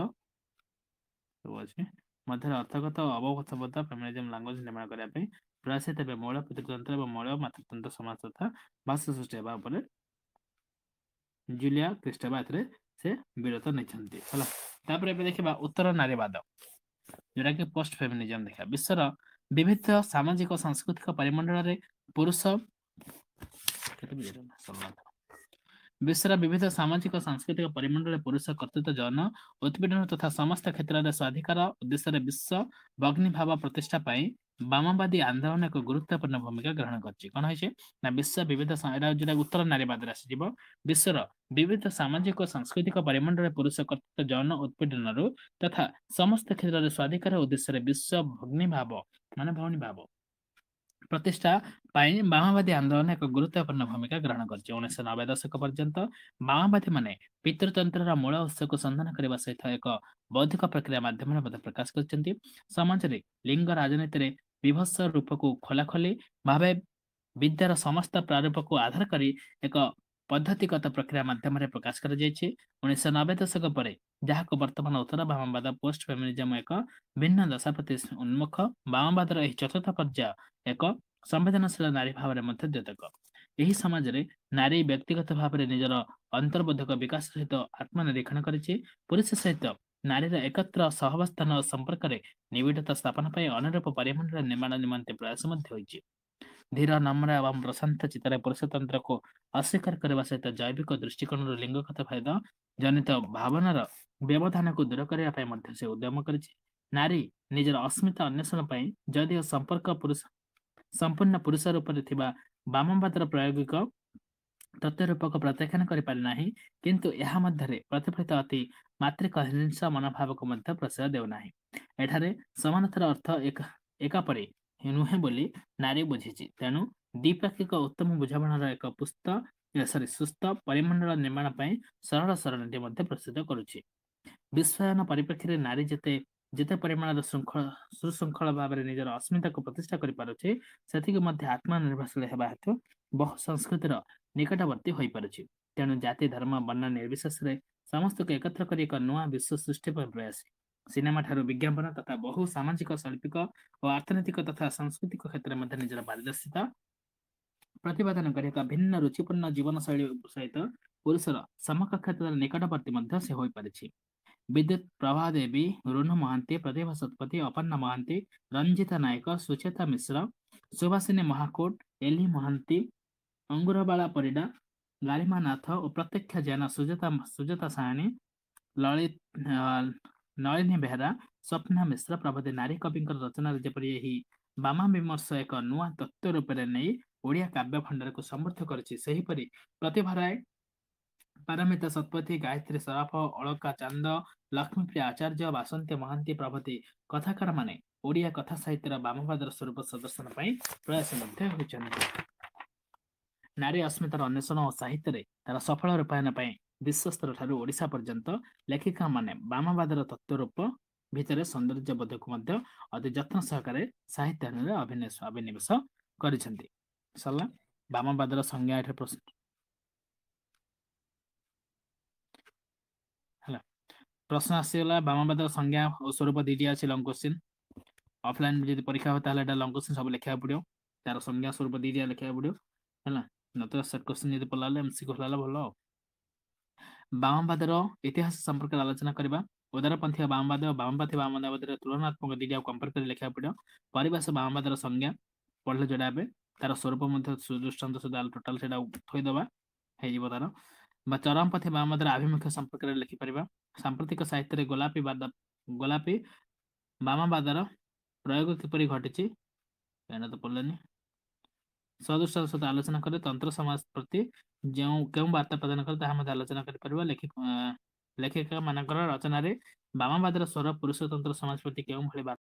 ସବୁ ଅଛି ମଧ୍ୟରେ ଅର୍ଥଗତ ଓ ଅବଗତବଦ୍ଧ ଫେମିନିଜମ ଲାଙ୍ଗୁଏଜ ନିର୍ମାଣ କରିବା ପାଇଁ ପ୍ରୟାସିତ ଏବେ ମୌଳ ପିତୃତନ୍ତ୍ର ଏବଂ ମୌଳ ମାତୃତନ୍ତ୍ର ସମାଜ ତଥା ଭାଷା ସୃଷ୍ଟି ହେବା ଉପରେ ଜୁଲିଆ କ୍ରିଷ୍ଟେଭା ଏଥିରେ ସେ ବିରତ ନେଇଛନ୍ତି। ହେଲା, ତାପରେ ଏବେ ଦେଖିବା ଉତ୍ତର ନାରୀବାଦ, ଯୋଉଟା କି ପୋଷ୍ଟ ଫେମିନିଜମ। ଦେଖିବା ବିଶ୍ୱର ବିବିଧ ସାମାଜିକ ସାଂସ୍କୃତିକ ପରିମଣ୍ଡଳରେ ପୁରୁଷ କେତେ ବିଶ୍ୱର ବିବିଧ ସାମାଜିକ ସାଂସ୍କୃତିକ ପରିମଣ୍ଡଳରେ ପୁରୁଷ କର୍ତ୍ତୃତ୍ୱ, ଯୌନ ଉତ୍ପୀଡ଼ନ ତଥା ସମସ୍ତ କ୍ଷେତ୍ରରେ ସ୍ୱାଧିକାର ଉଦ୍ଦେଶ୍ୟରେ ବିଶ୍ୱ ଭଗ୍ନୀଭାବ ପ୍ରତିଷ୍ଠା ପାଇଁ ବାମବାଦୀ ଆନ୍ଦୋଳନ ଏକ ଗୁରୁତ୍ୱପୂର୍ଣ୍ଣ ଭୂମିକା ଗ୍ରହଣ କରିଛି। କଣ ହେଇଛି ନା ବିଶ୍ୱ ବିବିଧ, ଏଇଟା ଯୋଉଟା ଉତ୍ତର ନାରୀବାଦରେ ଆସିଯିବ, ବିଶ୍ୱର ବିବିଧ ସାମାଜିକ ସାଂସ୍କୃତିକ ପରିମଣ୍ଡଳରେ ପୁରୁଷ କର୍ତ୍ତୃତ୍ୱ, ଯୌନ ଉତ୍ପୀଡ଼ନରୁ ତଥା ସମସ୍ତ କ୍ଷେତ୍ରରେ ସ୍ୱାଧିକାର ଉଦ୍ଦେଶ୍ୟରେ ବିଶ୍ୱ ଭଗ୍ନୀଭାବ ମାନେ ଭଉଣୀ ଭାବ ପ୍ରତିଷ୍ଠା ପାଇଁ ବାମବାଦୀ ଆନ୍ଦୋଳନ ଏକ ଗୁରୁତ୍ୱପୂର୍ଣ୍ଣ ଭୂମିକା ଗ୍ରହଣ କରିଛି। 1990 ଦଶକ ପର୍ଯ୍ୟନ୍ତ ମାଓବାଦୀ ମାନେ ପିତୃତନ୍ତ୍ରର ମୂଳ ଉତ୍ସକୁ ସନ୍ଧାନ କରିବା ସହିତ ଏକ ବୌଦ୍ଧିକ ପ୍ରକ୍ରିୟା ମାଧ୍ୟମରେ ମଧ୍ୟ ପ୍ରକାଶ କରିଛନ୍ତି। ସମାଜରେ ଲିଙ୍ଗ ରାଜନୀତିରେ ବିଭତ୍ସ ରୂପକୁ ଖୋଲାଖୋଲି ଭାବେ ବିଦ୍ୟାର ସମସ୍ତ ପ୍ରାରୂପକୁ ଆଧାର କରି ଏକ ପଦ୍ଧତିଗତ ପ୍ରକ୍ରିୟା ମାଧ୍ୟମରେ ପ୍ରକାଶ କରାଯାଇଛି। 1990 ଦଶକ ପରେ, ଯାହାକୁ ବର୍ତ୍ତମାନ ଉତ୍ତର ବାମବାଦ ପୋଷ୍ଟ ଫେମିନିଜମ ଏକ ଭିନ୍ନ ଦଶା ପ୍ରତି ଉନ୍ମୁଖ। ବାମବାଦର ଏହି ଚତୁର୍ଥ ପର୍ଯ୍ୟାୟ ଏକ ସମ୍ବେଦନଶୀଳ ନାରୀ ଭାବରେ ମଧ୍ୟ ଦ୍ୟୋତକ। ଏହି ସମାଜରେ ନାରୀ ବ୍ୟକ୍ତିଗତ ଭାବରେ ନିଜର ଅନ୍ତର୍ବୋଧକ ବିକାଶ ସହିତ ଆତ୍ମନିରୀକ୍ଷଣ କରିଛି। ପୁରୁଷ ସହିତ ନାରୀର ଏକତ୍ର ସହାବସ୍ଥାନ ସମ୍ପର୍କରେ ନିବିଡ଼ତା ସ୍ଥାପନ ପାଇଁ ଅନୁରୂପ ପରିମଣ୍ଡଳ ନିର୍ମାଣ ନିମନ୍ତେ ପ୍ରୟାସ ମଧ୍ୟ ହୋଇଛି। ଧୀର, ନମ୍ର ଏବଂ ପ୍ରଶାନ୍ତ ଚିତ୍ତରେ ପୁରୁଷତନ୍ତ୍ରକୁ ଅସ୍ୱୀକାର କରିବା ସହିତ ଜୈବିକ ଦୃଷ୍ଟିକୋଣରୁ ଲିଙ୍ଗଗତ ଭେଦ ଜନିତ ଭାବନାର ବ୍ୟବଧାନକୁ ଦୂର କରିବା ପାଇଁ ମଧ୍ୟ ସେ ଉଦ୍ୟମ କରିଛି। ନାରୀ ନିଜର ଅସ୍ମିତା ଅନ୍ୱେଷଣ ପାଇଁ ଯଦିଓ ସମ୍ପର୍କ ପୁରୁଷ ସମ୍ପୂର୍ଣ୍ଣ ପୁରୁଷ ରୂପରେ ଥିବା ବାମବାଦର ପ୍ରାୟୋଗିକ ତତ୍ତ୍ୱ ରୂପକ ପ୍ରତ୍ୟାଖ୍ୟାନ କରିପାରେ ନାହିଁ, କିନ୍ତୁ ଏହା ମଧ୍ୟରେ ପ୍ରତିଫଳିତ ଅତି ମାତ୍ରିକ ହିଂସା ମନୋଭାବକୁ ମଧ୍ୟ ପ୍ରଶ୍ରୟ ଦେଉନାହିଁ। ଏଠାରେ ସମାନତାର ଅର୍ଥ ଏକାପରି ନୁହେଁ ବୋଲି ନାରୀ ବୁଝିଛି। ତେଣୁ ଦ୍ୱିପାକ୍ଷିକ ଉତ୍ତମ ବୁଝାମଣାର ଏକ ସୁସ୍ଥ ପରିମଣ୍ଡଳ ନିର୍ମାଣ ପାଇଁ ସରଳ ସରଣୀତି ମଧ୍ୟ ପ୍ରସ୍ତୁତ କରୁଛି। ବିଶ୍ୱାୟନ ପରିପ୍ରେକ୍ଷୀରେ ନାରୀ ଯେତେ ଯେତେ ପରିମାଣର ସୁଶୃଙ୍ଖଳ ଭାବରେ ନିଜର ଅସ୍ମିତାକୁ ପ୍ରତିଷ୍ଠା କରିପାରୁଛି, ସେତିକି ମଧ୍ୟ ଆତ୍ମନିର୍ଭରଶୀଳ ହେବା ହେତୁ ବହୁ ସଂସ୍କୃତିର ନିକଟବର୍ତ୍ତୀ ହୋଇପାରୁଛି। ତେଣୁ ଜାତି, ଧର୍ମ, ବର୍ଣ୍ଣ ନିର୍ବିଶେଷରେ ସମସ୍ତଙ୍କୁ ଏକତ୍ର କରି ଏକ ନୂଆ ବିଶ୍ୱ ସୃଷ୍ଟି ପାଇଁ ପ୍ରୟାସୀ। ସିନେମା ଠାରୁ ବିଜ୍ଞାପନ ତଥା ବହୁ ସାମାଜିକ, ଶୈଳ୍ପିକ ଓ ଅର୍ଥନୈତିକ ତଥା ସାଂସ୍କୃତିକ କ୍ଷେତ୍ରରେ ମଧ୍ୟ ନିଜର ପାରିଦର୍ଶିତା ପ୍ରତିପାଦନ କରି ଏକ ଭିନ୍ନ ରୁଚିପୂର୍ଣ୍ଣ ଜୀବନଶୈଳୀ ସହିତ ପୁରୁଷର ସମକକ୍ଷତାର ନିକଟବର୍ତ୍ତୀ ମଧ୍ୟ ସେ ହୋଇପାରିଛି। ବିଦ୍ୟୁତ ପ୍ରଭା ଦେବୀ, ରୁନୁ ମହାନ୍ତି, ପ୍ରତିଭା ଶତପଥୀ, ଅପର୍ଣ୍ଣା ମହାନ୍ତି, ରଞ୍ଜିତା ନାୟକ, ସୁଚେତା ମିଶ୍ର, ସୁବାସିନୀ ମହାକୁଟ, ଏଲି ମହାନ୍ତି, ଅଙ୍ଗୁରବାଳା ପରିଡ଼ା, ଗାରିମା ନାଥ ଓ ପ୍ରତ୍ୟକ୍ଷ ଜେନା, ସୁଜାତା ସାହାଣୀ, ଲଳିତ ନଳିନୀ ବେହେରା, ସ୍ୱପ୍ନା ମିଶ୍ର ପ୍ରଭୃତି ନାରୀ କବିଙ୍କର ରଚନାରେ ଯେପରି ଏହି ବାମା ବିମର୍ଶ ଏକ ନୂଆ ତତ୍ତ୍ୱ ରୂପରେ ନେଇ ଓଡ଼ିଆ କାବ୍ୟ ଭଣ୍ଡାରକୁ ସମୃଦ୍ଧ କରିଛି, ସେହିପରି ପ୍ରତିଭା ରାୟ, ପାରମିତା ଶତପଥୀ, ଗାୟତ୍ରୀ ସରାଫ, ଅଳକା ଚାନ୍ଦ, ଲକ୍ଷ୍ମୀପ୍ରିୟା ଆଚାର୍ଯ୍ୟ, ବାସନ୍ତୀ ମହାନ୍ତି ପ୍ରଭୃତି କଥାକାରମାନେ ଓଡ଼ିଆ କଥା ସାହିତ୍ୟର ବାମବାଦର ସ୍ୱରୂପ ପ୍ରଦର୍ଶନ ପାଇଁ ପ୍ରୟାସ ମଧ୍ୟ ହୋଇଛନ୍ତି। ନାରୀ ଅସ୍ମିତାର ଅନ୍ୱେଷଣ ଓ ସାହିତ୍ୟରେ ତାର ସଫଳ ରୂପାୟନ ପାଇଁ ବିଶ୍ୱସ୍ତର ଠାରୁ ଓଡ଼ିଶା ପର୍ଯ୍ୟନ୍ତ ଲେଖିକାମାନେ ବାମବାଦର ତତ୍ତ୍ୱ ରୂପ ଭିତରେ ସୌନ୍ଦର୍ଯ୍ୟବୋଧକୁ ମଧ୍ୟ ଅତି ଯତ୍ନ ସହକାରେ ସାହିତ୍ୟରେ ଅଭିନିବେଶ କରିଛନ୍ତି। ସରିଲା ବାମବାଦର ସଂଜ୍ଞା। ଏଠି ପ୍ରଶ୍ନ ହେଲା, ପ୍ରଶ୍ନ ଆସିଗଲା ବାମବାଦର ସଂଜ୍ଞା ଓ ସ୍ୱରୂପ ଦିଟି ଅଛି। ଲଙ୍ଗ କୋଶ୍ଚିନ୍, ଅଫଲାଇନ ଯଦି ପରୀକ୍ଷା ହୁଏ ତାହେଲେ ଏଟା ଲଙ୍ଗ କୋଶ୍ଚିନ୍ ସବୁ ଲେଖିବାକୁ ପଡିବ। ତାର ସଂଜ୍ଞା ସ୍ୱରୂପ ଦିଟା ଲେଖିବାକୁ ପଡିବ ହେଲା, ନତୁବା ସର୍ଟ କୋଶ୍ଚିନ୍ ଯଦି ପଡ଼ିଲା ଏମସିକ୍ୟୁ ହେଲା ଭଲ। ଆଉ ବାମବାଦର ଇତିହାସ ସମ୍ପର୍କରେ ଆଲୋଚନା କରିବା। ଉଦାରପନ୍ଥୀ ବାମବାଦ ଓ ବାମପନ୍ଥୀ ବାମବାଦ ତୁଳନାତ୍ମକ ଦିଟା କମ୍ପେୟାର କରି ଲେଖିବାକୁ ପଡିବ। ପରିବେଶ ବାମବାଦର ସଂଜ୍ଞା ପଢିଲେ ଯୋଉଟା ଏବେ ତାର ସ୍ୱରୂପ ମଧ୍ୟ ଦୃଷ୍ଟାନ୍ତ ସୁଦ୍ଧା ଟୋଟାଲ ସେଇଟା ଥୋଇଦବା ହେଇଯିବ ତାର। ବା ଚରମପନ୍ଥୀ ବାମବାଦର ଆଭିମୁଖ୍ୟ ସମ୍ପର୍କରେ ଲେଖିପାରିବା। ସାମ୍ପ୍ରତିକ ସାହିତ୍ୟରେ ଗୋଲାପୀ ବାମବାଦର ପ୍ରୟୋଗ କିପରି ଘଟିଛି, ଏଇଟା ତ ପଢିଲେନି। ସଦୃଷ୍ଟାନ୍ତ ସହିତ ଆଲୋଚନା କରି ତନ୍ତ୍ର ସମାଜ ପ୍ରତି କେଉଁ ବାର୍ତ୍ତା ପ୍ରଦାନ କରେ ତାହା ମଧ୍ୟ ଆଲୋଚନା କରିପାରିବା। ଲେଖିକା ମାନଙ୍କର ରଚନାରେ ବାମବାଦର ସ୍ୱର ପୁରୁଷତନ୍ତ୍ର ସମାଜ ପ୍ରତି କେଉଁ ଭଳି ବାର୍ତ୍ତା